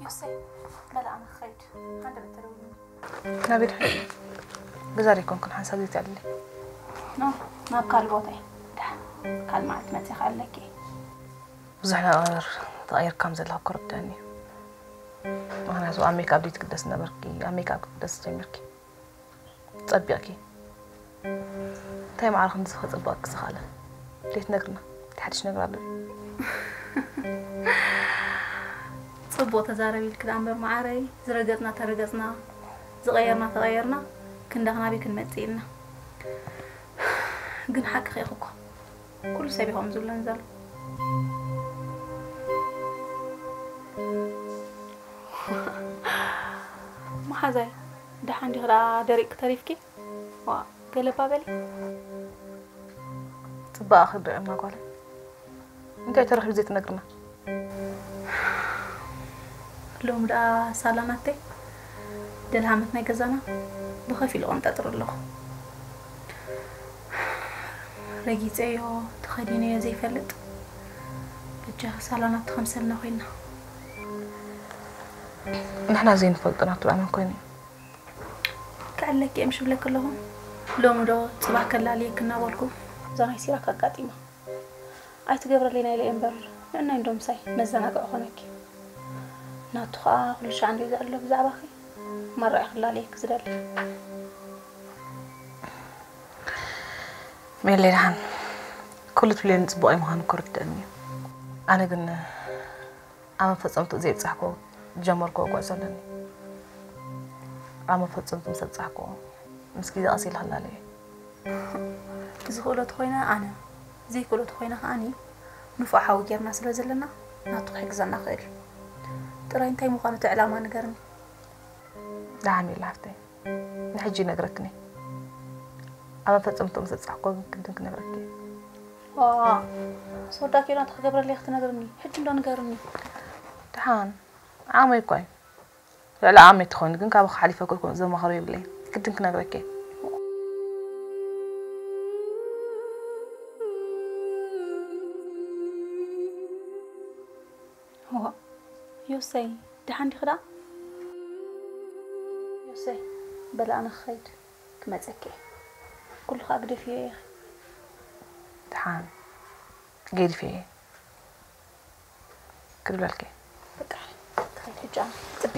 ዮሴ፣ በል ኣነ ክኸይድ። ሃንደበት ተደውልኒ። ናበይ ድሕሪ ገዛ ደይኮንኩን ሓንሳብ ዘይትዕልሊ። ኖ፣ ናብ ካልእ ቦታ እየ። ደሓን ካልእ መዓልቲ መፂእ ክዕልለኪ እየ። ብዙሕ ነገር ተቐይርካ ከም ዘለኻ ክርድአኒ እዩ። ምኽንያቱ ኣብ ሜክኣፕ ድዩ ትግደስ ነበርኪ? ኣብ ሜክኣፕ ክትግደስ ጀሚርኪ። ጸቢቕኪ። እንታይ ማዕረ ክንድዚ ክጽብቐኪ ዝኸኣለ? ለይትነግርና። እቲ ሓድሽ ነገር ኣሎ ድዩ? ጽቡቕ ተዛረቢ ኢልኪ ደኣ እምበር መዓረይ፣ ዝረገጽና ተረገጽና፣ ዝቐየርና ተቐየርና፣ ክንዳኽና ኣበይ ክንመጽእ ኢልና። ግን ሓቅኺ ኢኺ እኮ። ኩሉ ሰብ እዩ ከምኡ ዝብለኒ ዘሎ። መሓዛይ፣ ደሓን ዲኺ ደኣ ደሪቕኪ ተሪፍኪ? ዋ፣ ገለባ በሊ። ጽባቐኺ ርኢና ጓለይ። እንታይ ተረኺቡ ዘይትነግርና? ሎሚ ደኣ ሳላ ናተይ ደልሃመት ናይ ገዛና ብኸፊል ቆንጠጥር ኣለኹ። ረጊጸዮ ተኸዲነዮ ዘይፈልጥ በጃኺ ሳላ ናቱ ከም ሰብና ኮይና። ንሕና ዘይንፈልጦ ናቱ ኣመን ኮይኑ እዩ። ክዕለኪ እየ ምሽ ብለኪ ኣለኹ። ሎሚ ዶ ጽባሕ ከላልየኪ እናበልኩ እዛ ናይ ሲራክ ኣጋጢማ። ኣይትገብረለይ ናይለ እምበር ንዕናይ እንዶ ምሳይ መዘናግዒ ኮነኪ። ናቱ ኸኣ ኩሉ ሻዕ እንድዩ ዝዕሎ ብዛዕባኺ ማራ እዩ ክላልየኪ ዝደሊ። ሜሌ ደሓን ኩሉ ትብልዮ ንጽቡቐይ ምዃኑ እኮ ርድአኒ እዩ። ኣነ ግን ኣብ መፈጸምትኡ ዘይብጻሕኩ ዝጀመርክዎ ጉዕዞ ኣለኒ። ኣብ መፈጸምትኡ ምስ ኣብጻሕኩ ምስ ግዜ ቀስ ኢለ ክላለዮ እየ። ዝኽእሎ ተኾይነ ኣነ፣ ዘይክእሎ ተኾይነ ከኣኒ ንፉዕ ሓው ጌርና ስለ ዘለና ናቱ ክሕግዘና ክእል። ጥራይ እንታይ ምዃኑ እቲ ዕላማ ንገርኒ። ደሓን ሜላ ሓፍተይ፣ ንሕጂ ይነግረክን እየ። ኣብ መፈጸምትኡ ምስ ኣብጻሕኩ ግን ግድን ክነግረኪ እየ። ዋእ፣ ሶዳ ኬና ተክገብረለይ ክትነግርኒ ሕጂ እንዶ ንገርኒ። ደሓን ዓመይ እኳ እዩ። ልዕሊ ዓመይ ተኾይኑ ግን ካባኺ ሓሊፈ ክልኩ ዘማኽሮ የብለይን። ግድን ክነግረኪ እየ። ዋእ፣ ዮሰይ ደሓን ዲኺ ደኣ? ዮሰይ፣ በል ኣነ ክኸይድ። መጸኪ ኩሉ ከኣ ግደፍዮ ኢኺ። ደሓን ገዲፈ እየ ክድብለልኪ። በቃ ትኸይድ ሕጂ ኣነ ጽቢ።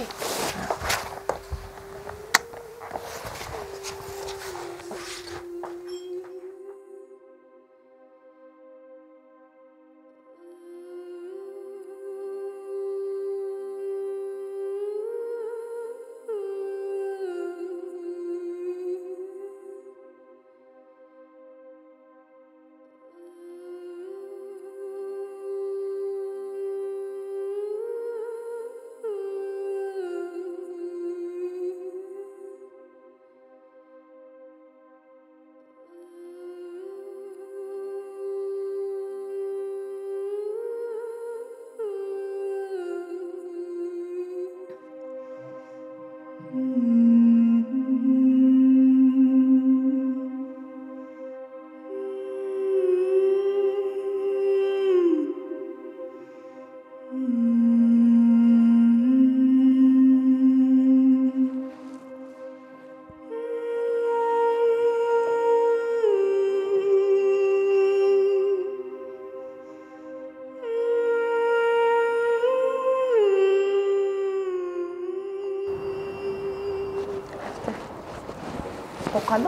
ኮካ ኣሎ?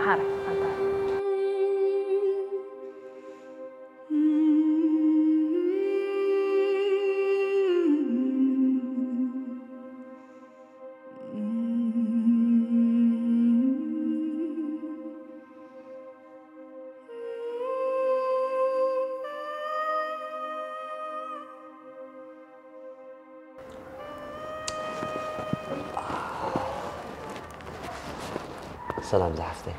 ሓረ፣ ኣንታ። ሰላም ዝሓፍተይ።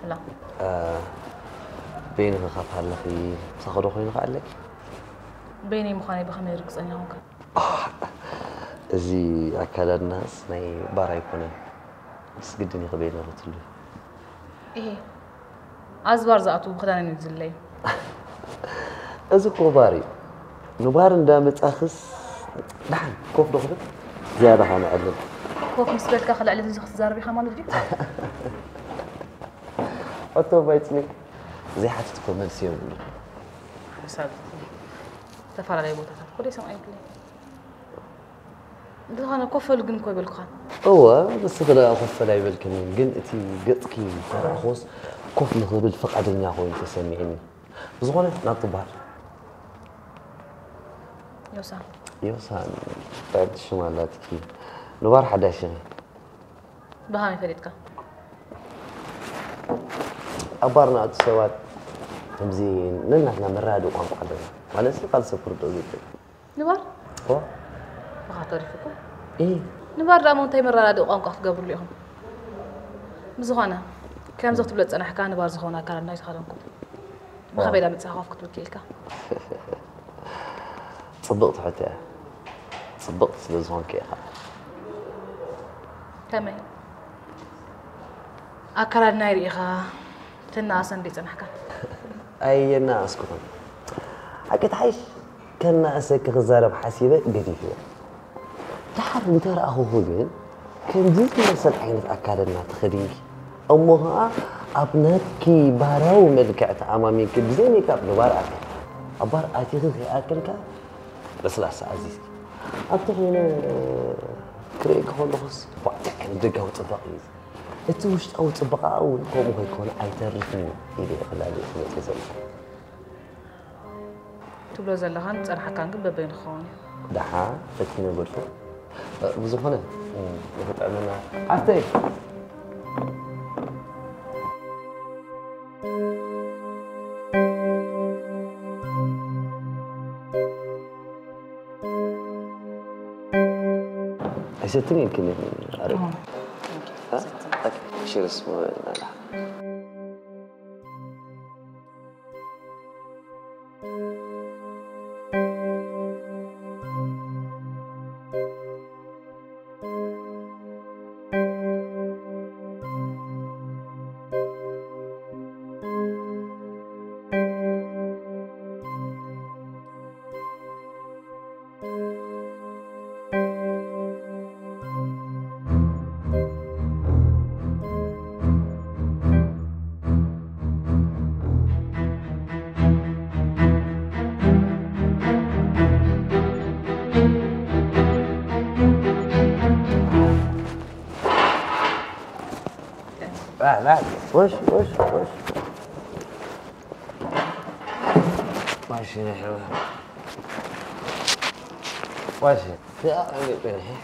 ሰላም። እ፣ በይንኺ ካብ ሃለኺ ምሳኺ ዶ ኮይኑ ከኣለኪ? በይነይ ምዃነይ ብኸመይ ርግጸኛ ኾንካ? ኣህ፣ እዚ ኣከዳድናስ ናይ ባር ኣይኮነን። ምስ ግድን ኢኺ በይንኺ ትህልዊ። እሄ፣ ኣብዚ ባር ዝኣትዉ ብኽዳነን እዩ ዝለዩ። እዚ እኮ ባር እዩ። ንባር እንዳመጻኽስ ደሓን ኮፍ ዶ ክብል? ዝያዳ ከነዕልል። ኮፍ ምስ በልካ ክልዕልል እዚ ክትዛረብ ኢኻ ማለት ድዩ? ሕቶ ባይጽኒት ዘይሓትት እኮ መልሲ የብሉን። ሓሳብ ዝተፈላለዩ ቦታታት እኮ ደይ ሰምዓ ይብለይ። እንተኾነ ኮፍ በል ግን እኮ ኣይበልኩኻን። እወ፣ ንስኺ ደኣ ኮፍ በል ኣይበልክንን፣ ግን እቲ ገጽኪ ተረኣኹስ ኮፍ ንኽብል ፍቓደኛ ኮይኑ ተሰሚዕኒ። ብዝኾነ ናብቲ ባር። ዮሳን። ዮሳን፣ ጥዕምቲ ሽም ኣላትኪ። ንባር ሓዳሽ ኢኺ። ብኸመይ ፈሊጥካ? ኣብ ባር ንኣቱ ሰባት ከምዚ ነናትና መረዳድኢ ቋንቋ ኣለና። ማለት ካልእ ሰብ ክርድኦ ዘይክእል። ንባር? እወ። ብኻ ተሪፉኩም? እ። ንባር ደኣ እንታይ መረዳድኢ ቋንቋ ክትገብርሉ ኢኹም? ብዝኾነ፣ ከምዚ ክትብሎ ዝጸናሕካ ንባር ዝኸውን ኣካላትና ኣይተኸደንኩን። ብኸመይ ደኣ መጺኻ ኮፍ ክትብል ክኢልካ? ጽብቕቲ ሕቶ እያ። ጽብቕቲ ስለ ዝኾንኪ እያ ኸኣ። ከመይ? ኣከዳድናይ ርኢኻ ትነኣሰ እንድዩ ጸናሕካ? ኣየነኣስኩኹን። ሓቂ ትሓይሽ፣ ከነኣሰኪ ክዛረብ ሓሲበ ገዲፍዮ። ደሓር እንተረኣኹኺ ግን፣ ከምዚ ዝመሰል ዓይነት ኣካዳድና ተኸዲንኪ፣ እሞ ኸኣ ኣብ ናትኪ ባህላዊ መልክዕ ተኣማሚንኪ፣ ብዘይ ሜክኣፕ ንባር ኣትኺ። ኣብ ባር ኣቲኺ ከይኣከልካ፣ ለስላሳ ኣዚዝኪ። ኣብቲ ኾይነ ክርእየኪ ከለኹስ፣ ዋእ፣ ከም ደጋዊ ጽባቐ እዩ። እቲ ውሽጣዊ ጽባቐኣ እውን ከምኡ ከይኮነ ኣይተርፍን እዩ ኢለ እየ ክላሊ መጽየ ዘለኹ። ትብሎ ዘለኻን ዝጸንሓካን ግን በበይኑ ክኸውን እዩ። ደሓ ፈቲነ በልኩ። ብዝኾነ፣ ንኽጥዕመና ሓፍተይ። ኣይሰትን ኢልክኒ ኣረ። ኦ፣ ኦኬ፣ እ? ሰትን። ኦኬ፣ ሽርስ ምበልና። لا، لا، وش، وش، وش؟ ماشي نحن. ماشي. يا عمي، بنحي.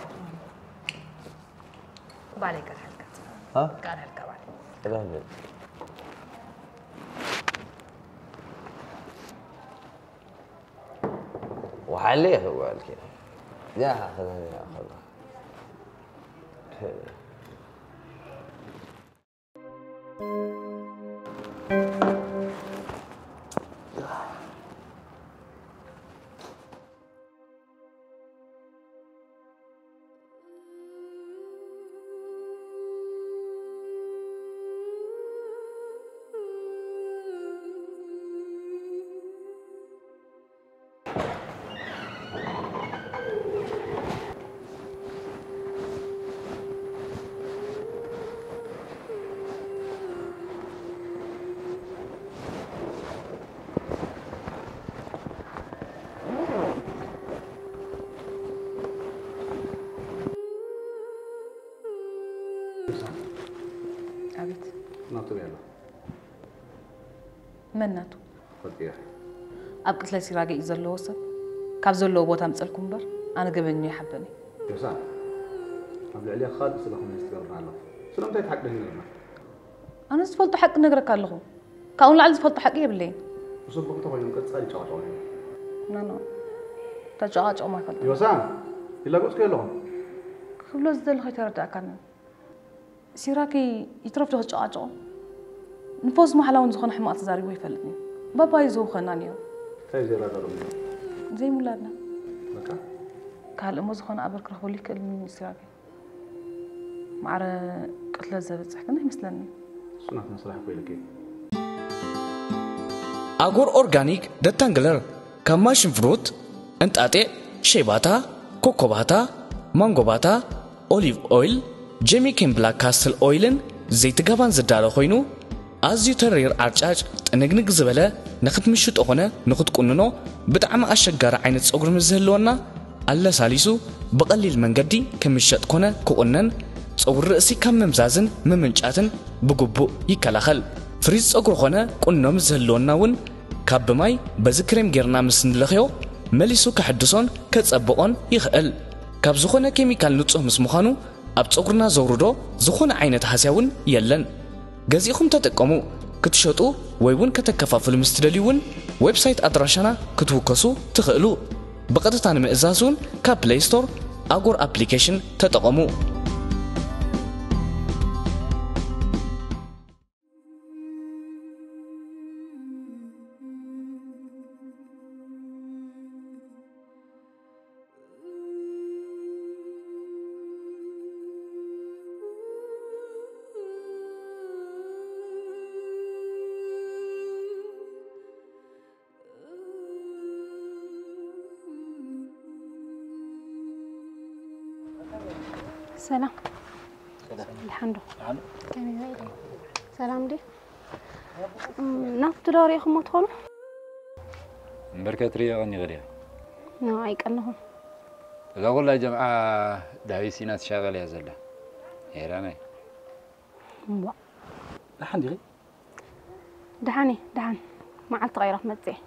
بالي قال هلكت. ها؟ قال هلكة بالي. لا، لا. وحليه هو الكلام. يا أخي، يا أخي. ኣቤት። ናቱ ያለ መን ናቱ? ፈጢር። ኣብ ቅትለት ሲራገ እዩ ዘለዎ ሰብ ካብ ዘለዎ ቦታ ምጸልኩም እምበር ኣነ ገበኛ ይሓበኒ። ዮሳ፣ ኣብ ልዕሊ ካልእ ስለ ኮሚኒስት ገርና ኣሎ። ስለምንታይ ትሓቅደኒ ነርና? ኣነ ዝፈልጦ ሓቂ ነግረካ ኣለኹ። ካብኡ ንላዕሊ ዝፈልጦ ሓቂ የብለይን። ብጽቡቕ እንተኾይኑ ቀጻሊ ጨዋታ እዩ። ኖ፣ ኖ። ተጨቃጨቑ ኣይፈልጥን። ዮሳ፣ ይላገጽኩ ኣለኹ። ክብሎ ዝደለኹ ኣይተረዳእካንን። ሲራኪ ይትረፍ ዶ ክጨቃጨቑ? ንፎዝ ማሕላ እውን ዝኾነ ሕማቕ ተዛሪቡ ኣይፈልጥን እዩ። ባባዩ ዝውኸናን እዩ። እንታይ ዘይረዳድኦም እዩ? ዘይሙላድና። በቃ። ካልእ እሞ ዝኾነ ኣበር ክረኽበሉ ይክእል እዩ ሲራኪ። ማዕረ ቅትለት ዘብጽሕ ግን ኣይመስለንን። እሱ ናትና ስራሕ እኮ ኢልኪ። ኣጎር ኦርጋኒክ ደታንግለር ካብ ማሽን ፍሩት፣ እንጣጢዕ፣ ሸይባታ፣ ኮኮባታ፣ ማንጎባታ፣ ኦሊቭ ኦይል፣ ጀሚኬን ብላክ ካስትል ኦይልን ዘይቲ ጋባን ዝዳሎ ኮይኑ፣ ኣዝዩ ተሪር ዓርጫጭ ጥንግንግ ዝበለ ንኽትምሽጦ ኾነ ንኽትቁንኖ ብጣዕሚ ኣሸጋሪ ዓይነት ጸጉሪ ምስ ዝህልወና ኣለሳሊሱ ብቐሊል መንገዲ ክምሸጥ ኮነ ክቑነን ጸጉሪ ርእሲ ካብ ምምዛዝን ምምንጫትን ብግቡእ ይከላኸል። ፍሪዝ ጸጉሪ ኾነ ቁኖ ምስ ዝህልወና እውን ካብ ብማይ በዚ ክሬም ጌርና ምስ ንለኽዮ መሊሱ ከሐድሶን ከጸብቖን ይኽእል። ካብ ዝኾነ ኬሚካል ንጹህ ምስ ምዃኑ ኣብ ጸጉርና ዘውርዶ ዝኾነ ዓይነት ሃስያ እውን የለን። ገዚእኹም ተጠቀሙ። ክትሸጡ ወይ እውን ከተከፋፍሉ ምስ ትደልዩ እውን ዌብሳይት ኣድራሻና ክትውከሱ ትኽእሉ። ብቐጥታ ንምእዛዝ እውን ካብ ፕለይ ስቶር ኣጎር ኣፕሊኬሽን ተጠቐሙ። ሰላም። ሰላም። ደሓን ዶ? ደሓን። ከመይ ውዒልኩም? ሰላም ድዩ? እም፣ ናቱ ዶ ርኢኹሞ ትኾኑ? እምበርከ ትርእዮ ቀኒኺ ድያ? ኖ፣ ኣይቀነኹን። እዛ ኩላ ጀምዓ ዳዊት ሲና ትሻቐል እያ ዘላ። ሄራናይ። እምቧ። ደሓን ዲኺ? ደሓን እየ፣ ደሓን። መዓልቲ ቀይረ ክመጽእ እየ።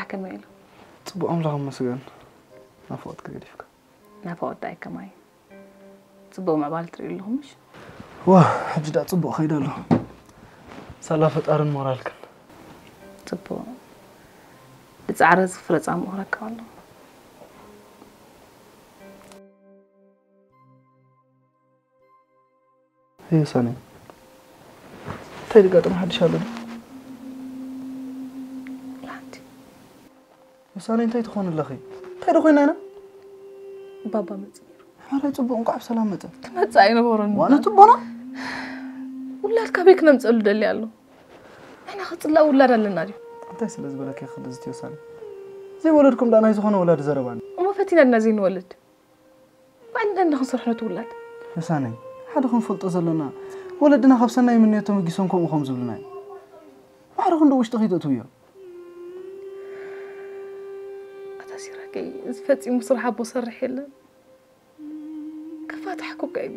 ከመይ ኢሉ? ጽቡቕ ኣምላኽ ይመስገን። ናፍቖትካ ገዲፍካ። ናፍቖት ዳኣ ከማይ ጽቡቕ ምዕባል ትርእዩ ኣለኹም ምሽ? ዋ፣ ሕጂ ዳኣ ጽቡቕ ከይዱ ኣሎ። ሳላ ፈጣርን ሞራልክን። ጽቡቕ። ብጻዕሪ ዝፍረ ጻምኡ ክረክብ ኣሎ። ሄይ ዮሳነይ፣ እንታይ ድጋጥም ሓድሽ ኣሎ? ላንቲ ዮሳነይ እንታይ ትኾን ኣለኺ? እንታይ ዶ ኮይና ኢና? ባባ መጽ ነይሩ። ማራይ ጽቡቕ እንኳዕ ብሰላም መጸ። ክመጽእ ኣይነበሮን። ዋና ጽቡቕና ውላድ ካበይ ክነምጸሉ ደሊ ኣሎ? ንሕና ክጽላእ ውላድ ኣለና ድዩ? እንታይ ስለ ዝበለኪ ክልዝቲ ዮሳነይ? ዘይወለድኩም ዳ ናይ ዝኾነ ወላዲ ዘረባኒ። እሞ ፈቲና ድና ዘይንወልድ? ባዕልና እንዳ ክንሰርሖ ነቲ ውላድ። ዮሳነይ፣ ሓደ ክንፈልጦ ዘለና ወለድና ካብ ሰናይ ምንዮት ተመጊሶም ከምኡ ከም ዝብሉና እዩ። ባሕሪ ክንዶ ውሽጢ ከይተእትውዮ። ኣታ ሲራከይ፣ እዚ ፈጺሙ ስራሕ ኣቦ ሰርሕ የለን። ከፋታሕኩካ እዩ።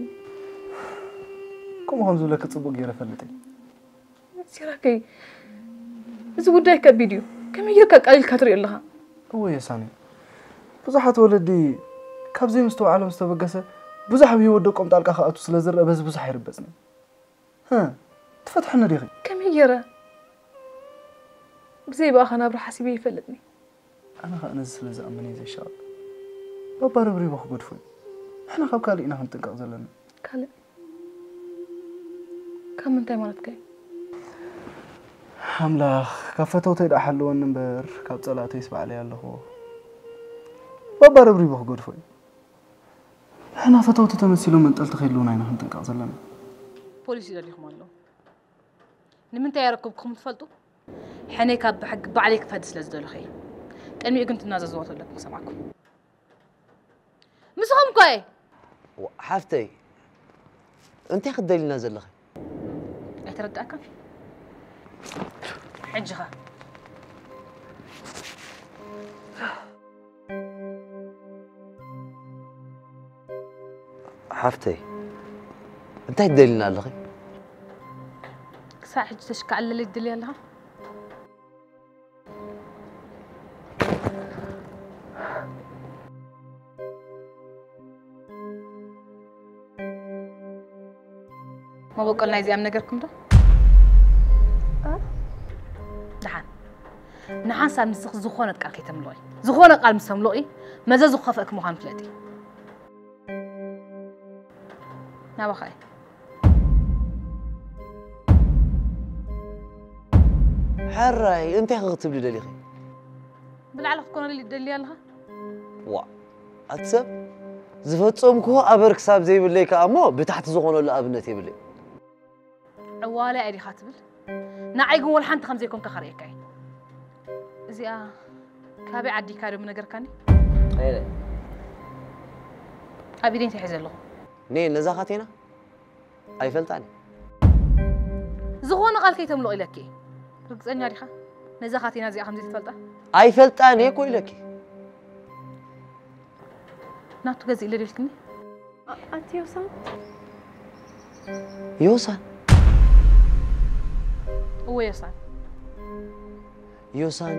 ከምኡ ከም ዝብለኪ ጽቡቕ ገይረ ፈልጥ እየ። ሲራከይ፣ እዚ ጉዳይ ከቢድ እዩ። ከመይ ጌርካ ቀሊልካ ትሪኦ ኣለኻ? እወ ዮሳኒ፣ ብዙሓት ወለዲ ካብ ዘይምስትውዓሎም ዝተበገሰ ብዙሕ ኣብ ህይወት ደቆም ጣልቃ ክኣቱ ስለ ዝረአ በዚ ብዙሕ ኣይርበጽን። ህ፣ ትፈትሐኒ ዲኺ? ከመይ ጌረ? ብዘይ ብኣኻ ናብራ ሓሲበ ይፈልጥኒ። ኣነ ኸኣ ነዚ ስለ ዝኣምን እየ ዘይሸቐጥ። ባባ ርብሪቡ ክገድፎ እዩ። ንሕና ካብ ካልእ ኢና ክንጥንቀቕ ዘለና። ካልእ? ካብ ምንታይ ማለትካ እዩ? ኣምላኽ፣ ካብ ፈተውተይ ደኣ ሓልወኒ እምበር፣ ካብ ጸላእተይስ ባዕለይ ኣለኹ። ባባ ርብሪቡ ክገድፎ እዩ። ንሕና ፈተውቲ ተመሲሎም መንጠልቲ ከይልውና ኢና ክንጥንቀቕ ዘለና። ፖሊስ ይደሊኹም ኣለዉ። ንምንታይ ኣረከብኩኹም ትፈልጡ? ሕነይ ካብ ብሕጊ ባዕለይ ክፈዲ ስለ ዝደለኹ እየ። ቅድሚኡ ግን ትናዘዝዎ ተለኩም ክሰምዓኩም። ምስኹም እኮ እየ። ሓፍተይ እንታይ ክትደልይና ዘለኺ? ኣይተረዳእካን? ሕጂ ኸ? ሓፍተይ እንታይ ትደልይና ኣለኺ? ክሳዕ ሕጂ ተሽካዕለለይ ትደልይ ኣለኻ? መበቆል ናይዚኣም ነገርኩም ዶ? ደሓን ንሓንሳብ ንስኽ ዝኾነት ቃል ከይተምልቑ፣ ዝኾነ ቃል ምስ ተምልቑ መዘዙ ክኸፍአክ ምዃኑ ፍለጢ። ናባኻ እየ። ሕራይ እንታይ ክትብሊ ደሊኺ? ብላዕሊ ክትኮነሉ ደልያ ኣለኻ? ዋ ኣቲ ሰብ ዝፈጸምክዎ ኣበር ክሳብ ዘይብለይ ከኣ እሞ ብታሕቲ ዝኾነሉ ኣብነት የብለይ። ዕዋላ እያ ዲኻ ትብል? ንዓይ ግን ወላ ሓንቲ ከም ዘይኮንካ ከርእየካ እየ። እዚኣ ካበይ ዓዲካ ዶ ምነገርካኒ? ኣየለ ኣብ ኢደይ እንታይ ሒዘ ኣለኹ? ኔ ነዛ ካቴና ኣይፈልጣን እየ። ዝኾነ ቃል ከይተምልቕ ኢለኪ። ርግጸኛ ዲኻ? ነዛ ካቴና እዚኣ ከምዘይ ትፈልጣ? ኣይፈልጣን እየ እኮ ኢለኪ። ናቱ ገዚእ ኢለ ዶ ኢልክኒ? ኣቲ ዮሳን ዮሳን እወ ዮሳን። ዮሳን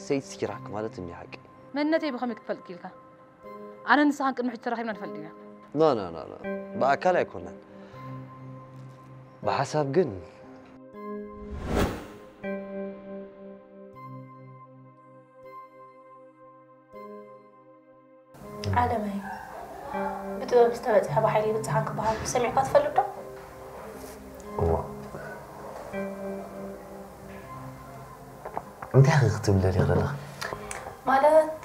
ሰይቲ ሲራክ ማለት እንዲ ሓቂ። መንነተይ ብኸመይ ክትፈልጥ ክኢልካ? ኣነ ንስኻን ቅድሚ ሕጂ ተራኺብና ንፈልጥ ኢና። ኖ ኖ ኖ ኖ ብኣካል ኣይኮነን ብሓሳብ ግን ዓለመይ ብጥበብ ዝተበፅሐ ብሓይሊ ይብፅሓን ክበሃል ሰሚዕካ ትፈልጥ ዶ? እዋ እንታይ ኢኺ ክትብሊ ደሊኺ ዘለኺ? ማለት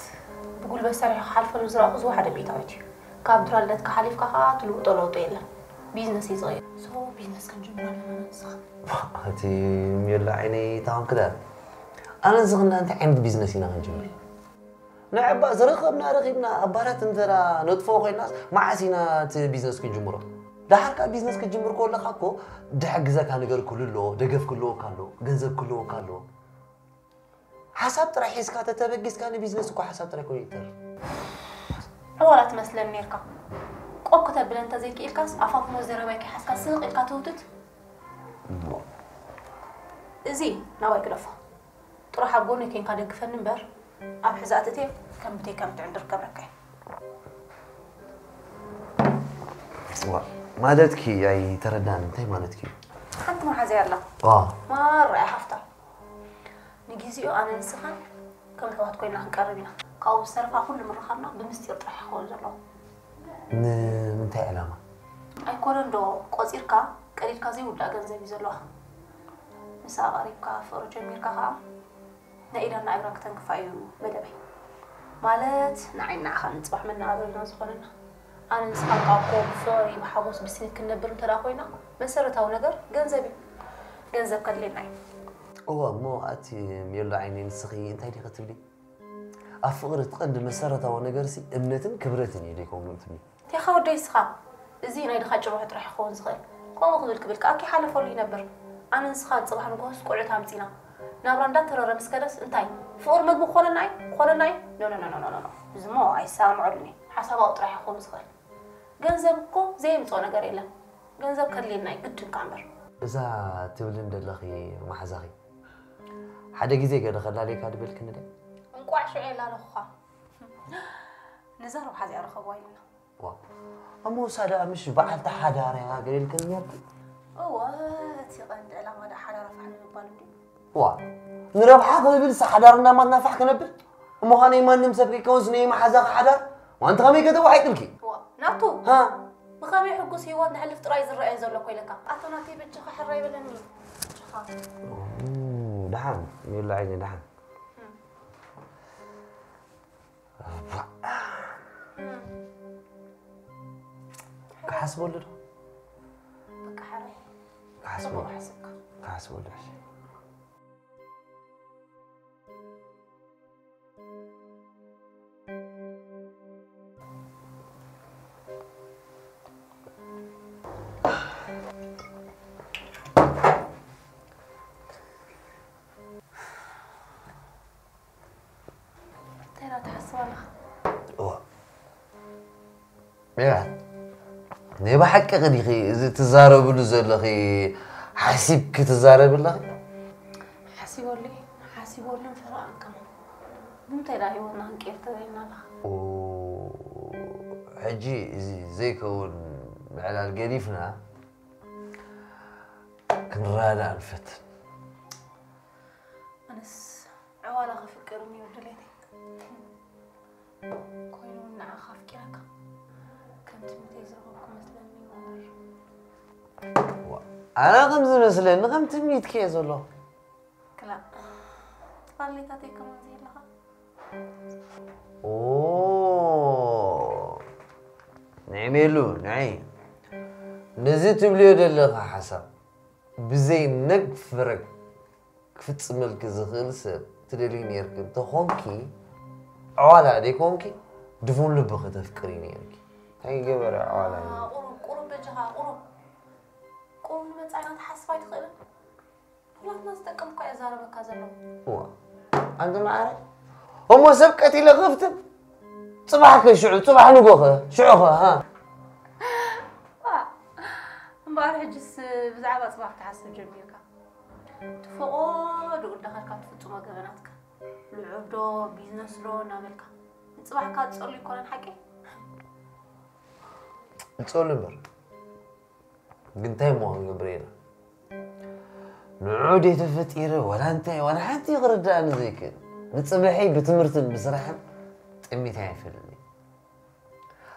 ብጉልበት ሰሪሑ ክሓልፈሉ ዝረኣኹ ዝወሓደ ሚእታዊት እዩ። ካብ ድራ ልደትካ ሓሊፍካ ከዓ ትልውጦ ለውጢ የለን። ቢዝነስ እዩ ዝቕየር። ሶ ቢዝነስ ክንጅምር ኣለና ንስኻ። እቲ ሜላ ዓይነይ ታማም ክዳን ኣነ ዝኽና እንታይ ዓይነት ቢዝነስ ኢና ክንጅምር? ንዕባ ዝረኸብና ረኺብና ኣባላት እንተራ ነጥፍኦ ኮይናስ መዓስ ኢና እቲ ቢዝነስ ክንጅምሮ? ደሓር ከኣ ቢዝነስ ክትጅምር ከለኻ እኮ ድሕግዘካ ነገር ክህሉ ኣለዎ፣ ደገፍ ክህልወካ ኣለዎ፣ ገንዘብ ክህልወካ ኣለዎ። ሓሳብ ጥራይ ሒዝካ ተተበጊስካ ንቢዝነስ እኮ ሓሳብ ጥራይ ኮይኑ ይተርፍ። ዕዋላ ትመስለኒ ነርካ። ቆብ ክተብለ እንተዘይክኢልካስ ኣፋፍኖ ዘረባይ ከይሓዝካ ስቕ ኢልካ ትውትት። እዚ ናባይ ግደፎ። ጥራሕ ኣብ ጎነይ ኬንካ ደግፈኒ እምበር፣ ኣብ ሕዛእቲ እትየ ከም ብተይ ከም ትዕንድር ገብረካ እየ። ዋ፣ ማለትኪ ኣይተረዳን። እንታይ ማለትኪ? ሓንቲ መሓዘይ ኣላ። ዋ፣ ማራ እያ ሃፍታ። ንጊዜኡ ኣነ ንስኻን ከም ኣሕዋት ኮይና ክንቀርብ ኢና። ካብኡ ዝተረፋ ኩሉ ምርኻብና ብምስጢር ጥራሕ ይኸውን ዘለዎ። ንምንታይ ዕላማ? ኣይኮነን ዶ ቆጺርካ ቀዲድካ ዘይውዳእ ገንዘብ እዩ ዘለዋ። ምስኣ ቀሪብካ ፍቕሪ ጀሚርካ ከዓ ናይ ኢዳን ናይ እግራን ክተንክፋ እዩ መደበይ። ማለት ንዓይ ንዓኻ ንጽባሕ መነባበሪና ዝኾነና። ኣነ ንስኻ እኳ እኮ ብፍቕሪ ብሓጎስ ብስኒት ክንነብር እንተ ደኣ ኮይና መሰረታዊ ነገር ገንዘብ እዩ። ገንዘብ ከድልየና እዩ። እወ እሞ ኣቲ ሜሎ ዓይነይ ንስኺ እንታይ ዲኺ ትብሊ? ኣብ ፍቕሪ እቲ ቀንዲ መሰረታዊ ነገርሲ እምነትን ክብረትን እዩ ደይኮኑ ትብሊ? ቴኻ ወደይ እስኻ እዚ ናይ ድኻ ጭርሖ ጥራሕ ክኸውን ዝኽእል። ከምኡ ክብል ክብል ከኣ ከይሓለፈሉ ይነብር። ኣነ ንስኻ ጽባሕ ንግሆስ ቆልዑት ኣምጺና ናብራ እንዳተረረ ምስ ከደስ እንታይ ፍቕሪ መግቢ ክኾነና እዩ ክኾነና እዩ? ኖ ኖ ኖ ኖ ኖ እዚ እሞ ኣይሰማምዐሉን እየ። ሓሳባዊ ጥራሕ ክኸውን ዝኽእል። ገንዘብ እኮ ዘየምጽኦ ነገር የለን። ገንዘብ ከድልየና እዩ ግድን ከኣ እምበር። እዛ ትብልን ደለኺ መሓዛኺ ሓደ ግዜ ገለ ከላለየካ ድበልክኒ ደ? እንቋዕ ሽዑ የላለኹኻ። ነዛ ረብሓ እዚኣ ረኸብዋ ኢልና። ዋ እሞ እሳ ደኣ ምሽ በዓልቲ ሓዳር እያ ገለ ኢልክኒ ነርኪ? እወ እቲ ቀንዲ ዕላማ ደኣ ሓዳር ኣፋሕ ንምባል እንድዩ። ዋ ንረብሓ ክብል እሳ ሓዳር እናማትና ፋሕ ክነብል? እሞ ኸ ናይ ማንም ሰብ ከይከውንስ ናይ መሓዛኺ ሓዳር ዋንቲ ኸመይ ከተዋሒጥልኪ? ዋ ናቱ ሃ ብኸመይ ሕጉስ ህይወት ነሕልፍ ጥራይ ዝረኣየ ዘሎ እኮ ኢለካ። ኣቶ ናተይ በጃኻ ሕራይ በለኒ በጃኻ። ደሓን ሜሉ ዓይኒ ደሓን። ክሓስበሉ ዶ? በቃ ሓራይ ክሓስበሉ ክሓስበሉ ሕሸ። እንታይ ዳ ትሓስብ ኣለኻ? እዋ ሜላት ናይ ብሓቂ ዲኺ እዚ ትዛረብሉ ዘለኺ ሓሲብኪ ትዛረቢ ኣለኺ? ሓሲበሉ እየ ሓሲበሉን ፈረቓን ከማን። ብምንታይ ደኣ ህይወትና ክንቅይር ተደሊና ኣለኻ? ኡ፣ ሕጂ እዚ ዘይከውን ምዕላል ገዲፍና ክንረዳዳእ ንፈትን። ኣነስ ዕዋላ ከፍቅር እዩ ድሌተይ። ኮይኑ እውን ንዓኻ ኣፍቂረካ ከም ትምኒተይ ዝረኸብኩ መስለኒ ይወርር። ኣነ ከም ዝመስለኒ ከም ትምኒትኪ እየ ዘለኹ። ክላእ ጥቓሌታተይ ከማን ዘየለኻ። ንዒ ሜሉ ንዒ ነዚ ትብልዮ ዘለኻ ሓሳብ ብዘይ ነግ ፍረ ክፍጽመልኪ ዝኽእል ሰብ ትደልዪ ኔርኪ እንተኾንኪ፣ ዕዋላ ደይኮንኪ ድፉን ልቢ ከተፍቅሪ ኔርኪ። እንታይ ገበረ ዕዋላ እዩ? ቁሩብ ቁሩብ በጃኻ ቁሩብ ቁሩብ ንመጻኢና ትሓስብ ኣይትኽእልን? ኩላትና ዝጠቅም እኮ እየ ዛረበካ ዘለኹ። እዋ ኣንቲ መዓረ እሞ ሰብ ቀቲለ ክፍትን ጽባሕ ከ ሽዑ ጽባሕ ንጎኸ ሽዑኸ ሃ እምበኣር ሕጅስ ብዛዕባ ጽባሕ ክትሓስብ ጀሚርካ እቲ ፈቐዶ እንዳኸድካ ትፍጽሞ ገበናትካ ልዑል ዶ ቢዝነስ ዶ እናበልካ ንጽባሕካ ትጸሉ ይኮነን ሓቂ ንጸሉ እምበር ግን እንታይ እሞ ክንገብር ኢና ንዑ ደይ ተፈጢረ ዋላ እንታይ ዋላ ሓንቲ ክርዳእኒ ዘይክእል ንፅብሐይ ብትምህርትን ብስራሕን ጠሚተ ኣይፈልጥን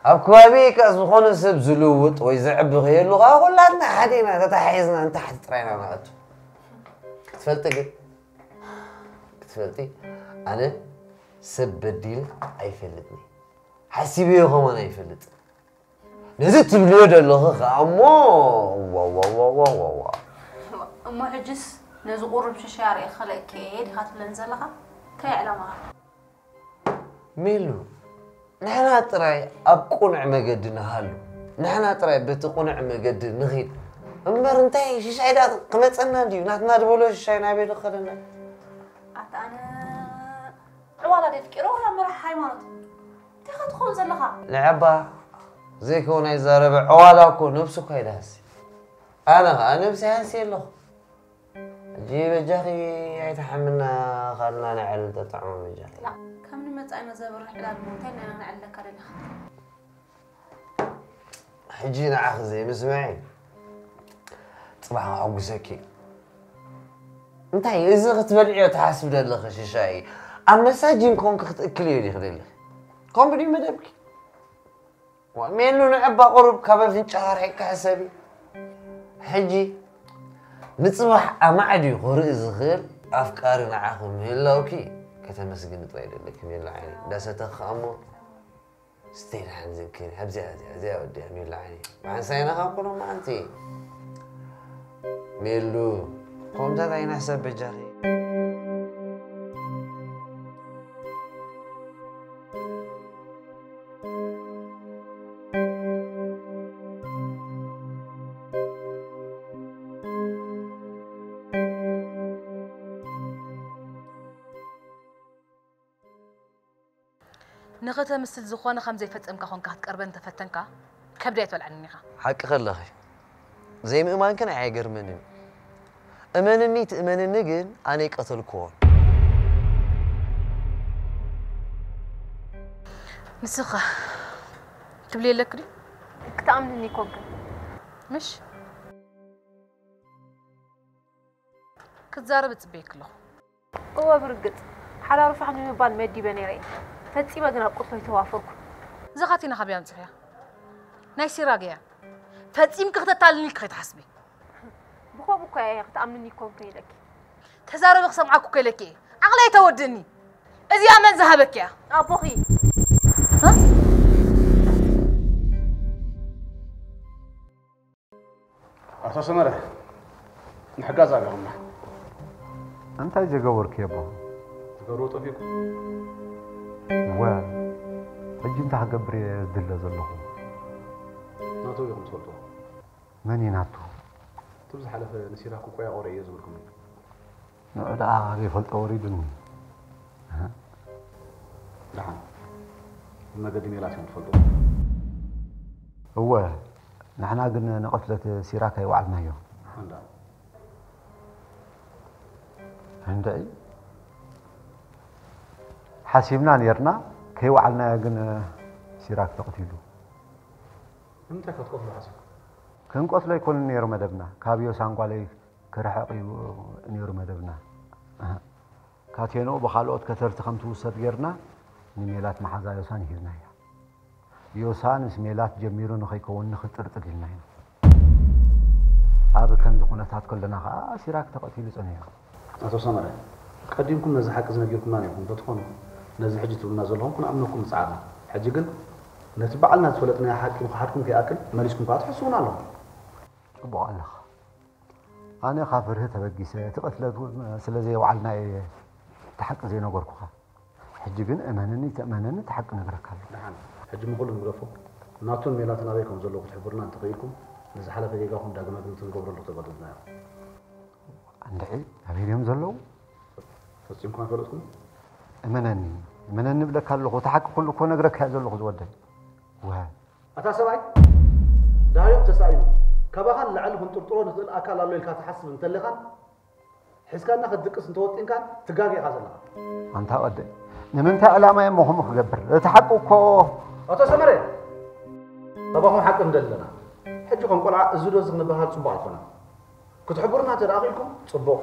ኣብ ከባቢ ከ ዝኾነ ሰብ ዝልውጥ ወይ ዝዕቢ ከየሉ ከዓ ኩላትና ሓደ ኢና ተታሓሒዝና ንታሕቲ ጥራይ ኢና ንኣቱ ክትፈልጢ ግን ክትፈልጢ ኣነ ሰብ በዲል ኣይፈልጥን ሓሲበዮ ከማን ኣይፈልጥን ነዚ ትብልዮ ዘለኺ ከኣ እሞ ዋዋዋዋዋዋ እሞ ሕጅስ ነዚ ቁሩብ ሽሻ ርኢኺ ክልእኪ እየ ዲኻ ትብለኒ ዘለኻ? እንታይ ዕላማኻ? ሜሉ ንሕና ጥራይ ኣብ ቁኑዕ መገዲ ንሃሉ ንሕና ጥራይ በቲ ቁኑዕ መገዲ ንኺድ እምበር እንታይ ሽሻይ ደኣ ክመጸና እንድዩ ናትና ዝበሎ ሽሻይ ናበይ ዶ ክኸደና እዩ? ኣታ ኣነ ዕዋላ ደፍቂሮ ወላ መራሕ ሃይማኖት እንታይ ኢኻ ትኸውን ዘለኻ? ንዐባ ዘይከውን ኣይዛረበ ዕዋላ እኮ ነብሱ እኳ ይድሃሲ ኣነ ኸዓ ነብሰይ ሃንሲ ኣለኹ ሕጂ በጃኺ ኣይትሓምና፣ ካልና ንዕል ጠጥዕሞ በጃኺ። ከም ንመጻኢና ዘብርህ ዕላል እንታይ ኢና ንዕለካ ደለኻ? ሕጂ ንዓኺ ዘይምስምዒ ጽባሕ ከሐጉሰኪ እዩ። እንታይ እዚ ክትበልዕዮ ትሓስብ ደለኺ ሽሻይ? ኣብ መሳጅን ኮንክ ክትእክልዮ ዲኺ ደለኺ? ከምኡ ድዩ መደብኪ? ዋ፣ ሜሉ ንዕባ ቁሩብ ካብ ኣፍንጫኻ ርሒቕካ ሕሰቢ። ሕጂ ንጽባሕ ኣማዕድዩ ክርኢ ዝኽእል ኣፍቃሪ ንዓኺ ምህላውኪ ከተመስግኒ ጥራይ ደለኪ ሜሉ ዓይኒ። እንዳሰተኺ ከኣ እሞ ስተይ ደሓን ዘክሪ። ኣብዚኣ፣ ኣብዚኣ፣ ኣብዚኣ ወዲኣ ሜሉ ዓይኒ። ብሓንሳብ ኢና ካብ ኩሎም መዓልቲ። ሜሉ፣ ከምታት ኣይንሕሰብ በጃኺ። ንኸተምስል ዝኾነ ከም ዘይፈጸምካ ኾንካ ክትቀርበኒ እንተፈተንካ፣ ከብደይ ኣይትበልዓንን ኢኻ። ሓቂ ከለኺ፣ ዘይምእማንክን ኣየገርመንን እዩ። እመንኒ ትእመንኒ ግን ኣነ ኣይቀተልክዎን። ንስኻ ትብሊ የለክ ድዩ? ክትኣምንኒ ኮንክን። ምሽ? ክትዛረብ እጽበየክ ኣለኹ። እወ ብርግጽ ሓራሩ ፋሕ ንምባል መዲበ ነይረ እየ። ፈጺመ ግን ኣብ ቁስሎ ኣይተዋፈርኩን። እዛ ካቴና ካበይ ኣምጺኽያ? ናይ ሲራክ እያ። ፈጺምኪ ክተታልልኒ ኢልኪ ከይትሓስቢ። ብኸምኡ እኮ እየ ክትኣምንኒ ይኮንኩ ኢለኪ። ተዛረቢ ክሰምዓኩ እኮ ኢለኪ እየ። ዓቕሊ ኣይተወድእኒ። እዚኣ መን ዝሃበኪ እያ? ኣቦኺ። እ? ኣቶ ሰመረ፣ ንሕጋዝ ኣቢኹምና። እንታይ ዝገበርኩ የቦ? ትገብርዎ ጠፊእኩም። ወ ሕጂ እንታይ ክገብር እየ ዝድለ ዘለኹ? ናቱ ኢኹም ትፈልጥዎ። መን እዩ ናቱ? እቱ ብዝሓለፈ ንሲራክ ቆያ ቆረ እየ ዝብልኩም። ንዑ ደኣ ካበይ ፈልጦ ወሪዱኒ። ደሓን ብመገዲ ሜላት እዮም ትፈልጡ። እወ ንሕና ግን ንቕትለት ሲራክ ኣይወዓልናዮ። እንዳ እንድዒ ሓሲብና ኔርና ከይወዓልናዮ ግን ሲራክ ተቕቲሉ። ንምንታይ ክትቀትሉ ሓሲብኩም? ክንቀትሎ ኣይኮነን ነይሩ መደብና። ካብ ዮሳን ጓለይ ክርሕቕ እዩ ነይሩ መደብና። ካቴንኡ ብኻልኦት ከተርቲ ከም ትውሰድ ጌርና ንሜላት መሓዛ ዮሳን ሂብናያ። ዮሳን ምስ ሜላት ጀሚሩ ንኸይከውን ንኽጥርጥር ኢልና ኢና። ኣብ ከምዚ ኩነታት ከለና ኸኣ ሲራክ ተቐቲሉ ጸኒሑ። ኣቶ ሰመረ፣ ቀዲምኩም ነዚ ሓቂ ዝነጊርኩምና ነይርኩም እንተትኾኑ ነዚ ሕጂ ትብሉና ዘለኹም ክንኣምነኩም ምጸዓርና። ሕጂ ግን ነቲ ባዕልና ዝፈለጥናዮ ሓቂ ምኽሓድኩም ከይኣክል መሊስኩም ከኣ ትሕስዉና ኣለኹም። ጽቡቕ ኣለኻ። ኣነ ካብ ፍርሂ ተበጊሰ እቲ ቅትለት እውን ስለ ዘየውዓልና እየ እቲ ሓቂ ዘይነገርኩኻ። ሕጂ ግን እመነኒ ተእመነኒ እቲ ሓቂ ነግረካ ኣለኹ። ደሓን ሕጂ እሞ ኩሉ ንግደፎ። ናቱን ሜላትን ኣበይ ከም ዘለዉ ክትሕብሩና እንተኽኢልኩም ንዝሓለፈ ጌጋኹም ዳግመ ግምት ክንገብረሉ ተገደድና ኢና። እንድዒ ኣበይ ድዮም ዘለዉ? ፈጺምኩም ኣይፈለጥኩምን? እመነኒ እመነኒ እብለካ ኣለኹ እቲ ሓቂ ኩሉ እኮ ነግረካ እየ ዘለኹ ዝወደይ። ወ ኣታ ሰብኣይ ደሃዮም ተሳኢኑ ካባኻን ልዕሊ ክንጥርጥሮ ንኽእል ኣካል ኣሎ ኢልካ ትሓስብ እንተለኻን ሒዝካና ክትድቅስ እንተወጢንካን ትጋገ ኢኻ ዘለኻ። ኣንታ ወደይ ንምንታይ ዕላማ እየ እሞ ከምኡ ክገብር እቲ ሓቂ እኮ። ኣቶ ሰመረ ካባኹም ሓቂ ንደሊ ኣለና። ሕጂ ከም ቆልዓ እዚ ዶ እዚ ክንበሃል ጽቡቕ ኣይኮነን። ክትሕብሩና እንተ ደኣ ክኢልኩም ጽቡቕ።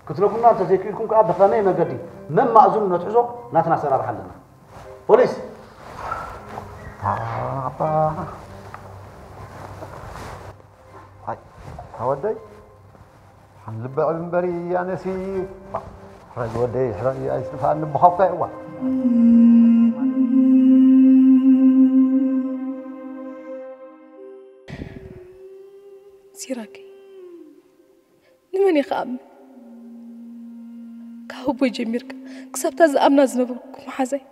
ክትነግሩና እንተ ዘይክኢልኩም ከኣ ብኸመይ መገዲ መማእዝኑ ነትሕዞ ናትና ኣሰራርሓ ኣለና። ፖሊስ! ኣባ ኣይ ኣወደይ ሓንልበ ዕብ እምበሪ ኣነሲ ሕራይ ወደይ ሕራይ ኣይስፋ ንብኻኳ እዋ ሲራክ ንመን እየ ክኣምን? ካብ ኣቦይ ጀሚርካ ክሳብታ ዝኣምና ዝነበርኩ መሓዛይ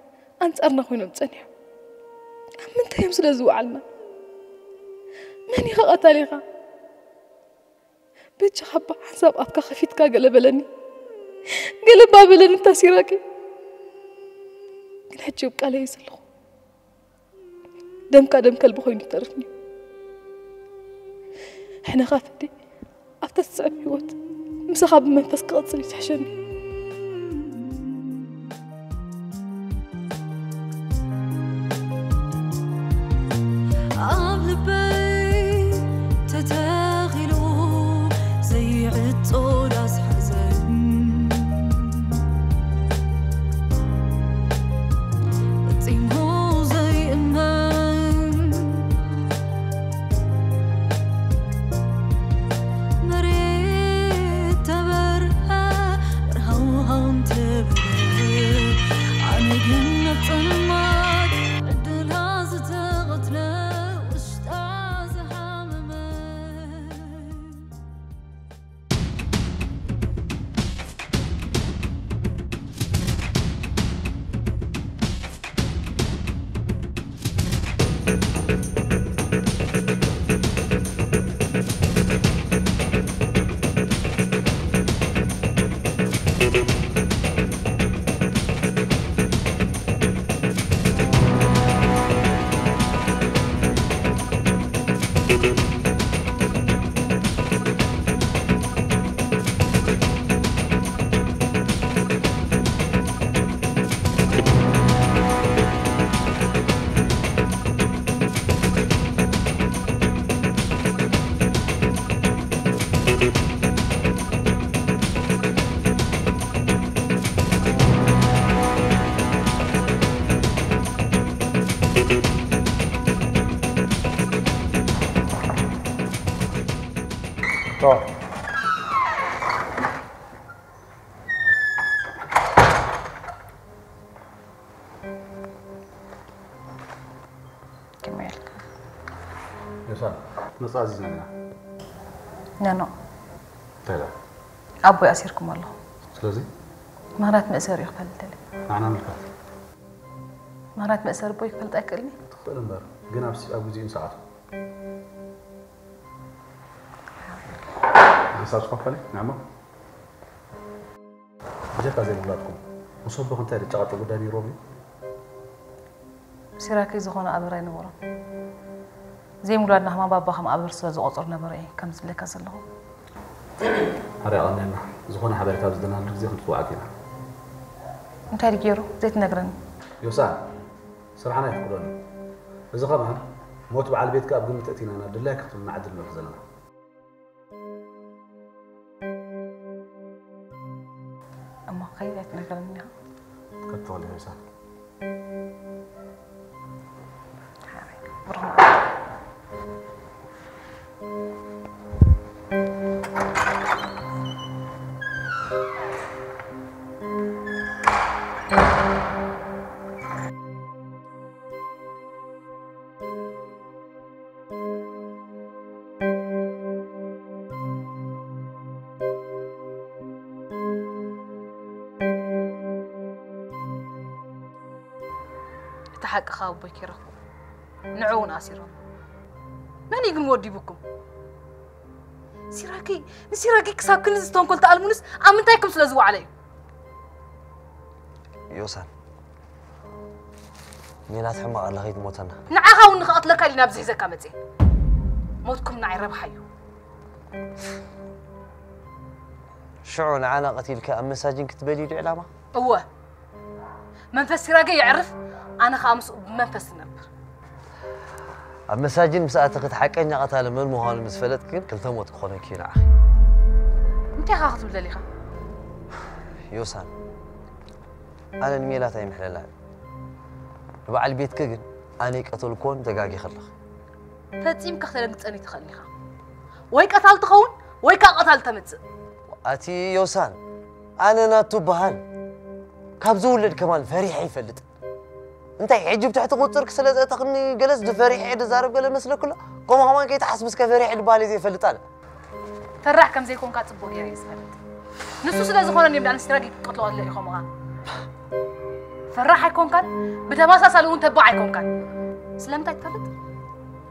ኣንጻርና ኮይኖም ጸኒሖም። ኣብ ምንታይ እዮም ስለ ዝወዓልና? መን ኢኻ ቀታሊኻ? በጃኻ እባ ሓንሳብ ኣፍካ ከፊትካ ገለ በለኒ። ገለ እባ በለኒ እታ ሲራከይ። ግን ሕጂ ኣብ ቃለይ እየ ዘለኹ። ደምካ ደም ከልቢ ኮይኑ ተርፍኒ። ሕነ ካፍዲ ኣብታ ትስዕብ ህይወት ምሳኻ ብመንፈስ ክቕጽል እዩ ዝሕሸኒ። ኣብ ልበይ ተተኺሉ ዘይዕጾ ዳስ ሓዘን፣ ፈጺሙ ዘይእመን፣ መሬት ተበርሀ፣ በርሃው ሃው እንተበለ፣ ኣነ ግን ኣብ ጸልማት ዕድላ ዝተቐትለ፣ ውሽጣ ዝሃመመ። ከመይ ኢልካ? ዮሳ፣ መጻ ኣዚዝና ኢና። ኖ፣ ኖ። እንታይ ኢላ? ኣቦይ ኣሲርኩም ኣለኹም። ስለዚ? ምኽንያት መእሰሪኡ ክፈልጥ ደልየ። ንዓና ምልካት። ምኽንያት መእሰሪ ኣቦይ ክፈልጥ ኣይክእልን እየ? ትኽእል እምበር፣ ግን ኣብ ሲ-፣ ኣብ ግዜኡን ሰዓቱ። ሓሳብ ስፋፋለ፣ ንዕማ። ብጀካ ዘይምፍላጥኩም፣ ምስ ኣቦኺ እንታይ ዝጨቃጨቅ ጉዳይ ነይርዎም እዩ? ሲራክ ዝኾነ ኣበር ኣይነበሮን። ዘይምውላድና ከማን ባባ ከም ኣበር ስለ ዝቆጽር ነበረ እየ ከምዚ ዝብለካ ዘለኹ። ሓርያ ቀንየልና። ዝኾነ ሓበሬታ ኣብ ዝደናሉ ግዜ ክንጽውዓኪ ኢና። እንታይ ድዩ ገይሩ? ዘይትነግረኒ? ዮሳ፣ ስራሕና ኣይፍቅዶን እዩ። እዚ ከማን ሞት በዓል ቤትካ ኣብ ግምት ኣእቲና ኢና ድላይካ ክትብል ንዓዲ ንመርሕ ዘለና። እሞ ከይድ ኣይትነግረኒ ኢኻ? ከቶ ለይሳ። ሓራይ፣ ብሩኽ መዓልቲ። እቲ ሓቂ ካብ ኣቦይ ከይረኽቦ ንዕኡ እውን ኣሲሮም። መን እዩ ግን ወዲቡኩም? ሲራኪ፣ ንሲራኪ ክሳብ ክንድዚ ተንኮል ተኣልሙንስ ኣብ ምንታይ ክም ስለ ዝወዓለ እዩ? ዮሳን፣ ሜላት ሕማቕ ኣላ ከይትሞተና። ንዓኻ እውን ንኽቐትለካ ኢሉ ናብዚ ሒዘካ መጽየ። ሞትኩም ንዓይ ረብሓ እዩ። ሽዑ ንዓና ቀቲልካ ኣብ መሳጅን ክትበሊ ዶ ዕላማ? እወ። መንፈስ ሲራገ የዕርፍ፣ ኣነ ኸኣ ምስኡ ብመንፈስ ትነብር። ኣብ መሳጅን ምስ ኣተኺ እቲ ሓቀኛ ቀታሊ መን ምዃኑ ምስ ፈለጥኪ ግን ክልተ ሞት ክኾነኪ እዩ ንዓኺ። እንታይ ኢኻ ክትብል ደሊኻ? ዮሳን፣ ኣነ ንሜላት ኣይምሕለላን። ንበዓል ቤትኪ ግን ኣነ ይቀተልክዎን ተጋጊኺ ኣለኺ። ፈጺምካ ክተደንግጸኒ ትኽእል ኢኻ። ወይ ቀታል ትኸውን፣ ወይ ከኣ ቀታል ተምጽእ። ኣቲ ዮሳን፣ ኣነ ናቱ በሃል። ካብ ዝውለድ ከማን ፈሪሐ ይፈልጥ። እንታይ ሕጂ ብትሕቲ ቁጽርኪ ስለ ዘእተኽኒ ገለስ ድፈሪሐ እየ ድዛረብ ገለ መስለኩ ኣሎ? ከምኡ ከማን ከይትሓስቢ እስከ ፈሪሐ ድበሃል እየ ዘይፈልጥ ኣነ። ፈራሕ ከም ዘይኮንካ ጽቡቕ ገይረ እየ ዝፈልጥ። ንሱ ስለ ዝኾነ እንዲም ደኣ ንሲራጊ ክትቀትሎ ኣለኢኹምኻ። ፈራሕ ኣይኮንካን፣ ብተመሳሳሊ እውን ተባዕ ኣይኮንካን። ስለምንታይ ትፈልጥ?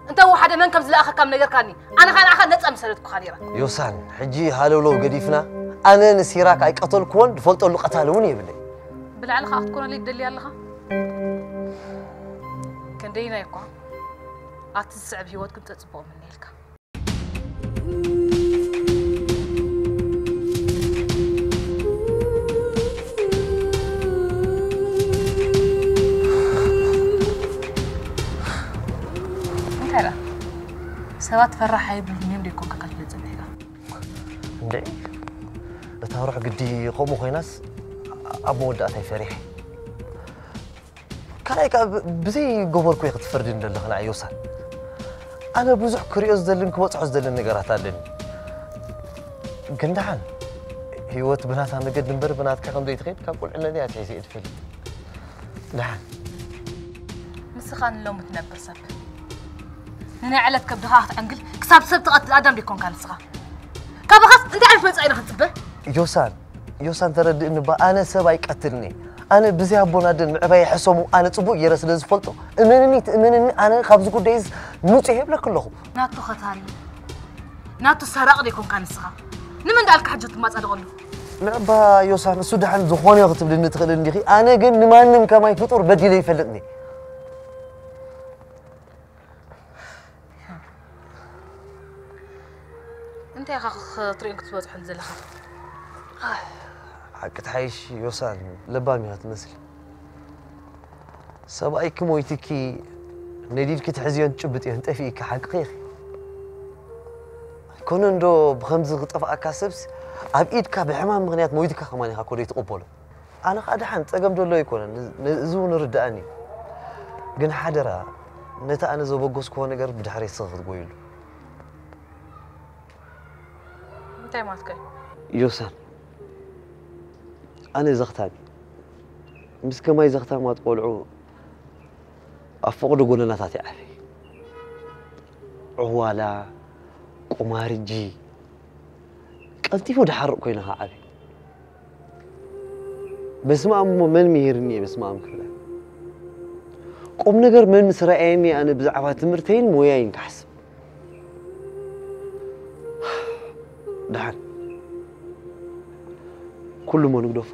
እንተ ወሓደ መን ከም ዝለኣኸካ ምነገርካኒ፣ ኣነ ኸኣ ንዓኻ ነጻ ምሰደድኩኻ ነይረ። ዮሳን፣ ሕጂ ሃለውለው ገዲፍና፣ ኣነ ንሲራክ ኣይቀተልክዎን፣ ዝፈልጠሉ ቀታሊ እውን የብለይ። ብላዕሊ ኸኣ ክትኮነለይ ትደሊ ኣለኻ? ክንደይናይ እኳ ኣብቲ ዝስዕብ ህይወት ክንተጽብቖ ምነየልካ። ሰባት ፈራሕ ኣይብሉን እዮም ደይኮንካ ከትብል ጸኒሕካ። እንዴ፣ እታ ሩሕ ግዲ ከምኡ ኮይናስ ኣብ መወዳእታይ ፈሪሐ። ካልኣይ ከዓ ብ- ብዘይ ገበርኩ ክትፈርድን ዘለኽና ዮሳን። ኣነ ብዙሕ ክሪኦ ዝደልን ክበፅሖ ዝደልን ነገራት ኣለኒ። ግን ደሓን ህይወት ብናታ መገዲ እምበር ብናትካ ከም ዘይትኸይድ ካብ ቁልዕነተይ ኣትሒዘ እየ ዝፈልጥ። ደሓን ንስኻ ንሎሚ ትነብር ሰብ ንናይ ዕለት ከብድኻ ክትዕንግል ክሳብ ሰብ ትቐትል ኣዳም ደይኮንካ ንስኻ። ካባኻስ እንታይ ዓይነት መጻኢ ኢና ክንጽበ? ዮሳን ዮሳን ተረድእኒ እባ ኣነ ሰብ ኣይቀትልን እየ። ኣነ ብዘይ ኣቦን ኣደን ምዕባይ ሕሰሙ ኣነ ጽቡቅ ገይረ ስለ ዝፈልጦ እመንኒ ትእመንኒ ኣነ ካብዚ ጉዳይስ ንጹህ የብለክ ኣለኹ። ናቱ ኸታሊ ናቱ ሰራቕ ደይኮንካ ንስኻ። ንመን ዳልካ ሕጆ ትማጻደቐሉ? ምዕባ ዮሳን እሱ ደሓን ዝኾነ ክትብልኒ ትኽእል እንዲኺ ኣነ ግን ንማንም ከማይ ፍጡር በዲለ ይፈልጥኒ። እንታይ ኢኻ ክትሪኦን ክትበጽሖን ዘለኻ? ሓቂ ትሓይሽ ዮሳን ለባም ኢኻ ትመስል። ሰብኣይኪ ሞይትኪ ነዲድኪ ትሕዝዮን ትጭብጥዮን ጠፊእኪ ሓቅኺ ኢኺ። ኣይኮነ እንዶ ብኸምዚ ክጠፍኣካ ሰብስ ኣብ ኢድካ ብሕማም ምኽንያት ሞይትካ ከማን ኢኻ እኮ ዘይትቕበሎ። ኣነ ኸኣ ደሓን ጸገም ደሎ ኣይኮነን፣ እዚ እውን ይርድኣኒ እዩ። ግን ሓደራ ነቲ ኣነ ዘበገስክዎ ነገር ብድሕረይ ስኺ ክትጎይሉ። እንታይ ማለትካ እዩ? ዮሳን ኣነ ዘኽታም እየ። ምስ ከማይ ዘኽታማት ቆልዑ ኣብ ፈቕዶ ጎደናታት ይዓበ። ዕዋላ፣ ቁማርጂ፣ ቀልጢፉ ድሓርቕ ኮይኑ ክዓቢ። በስመ ኣብ እሞ መን ምሂርኒ እየ በስመ ኣብ ክብላ። ቁም ነገር መን ምስ ረኣየኒ ኣነ ብዛዕባ ትምህርተይን ሞያይን ክሓስብ። ደሓን ኩሉ እሞ ንግደፎ።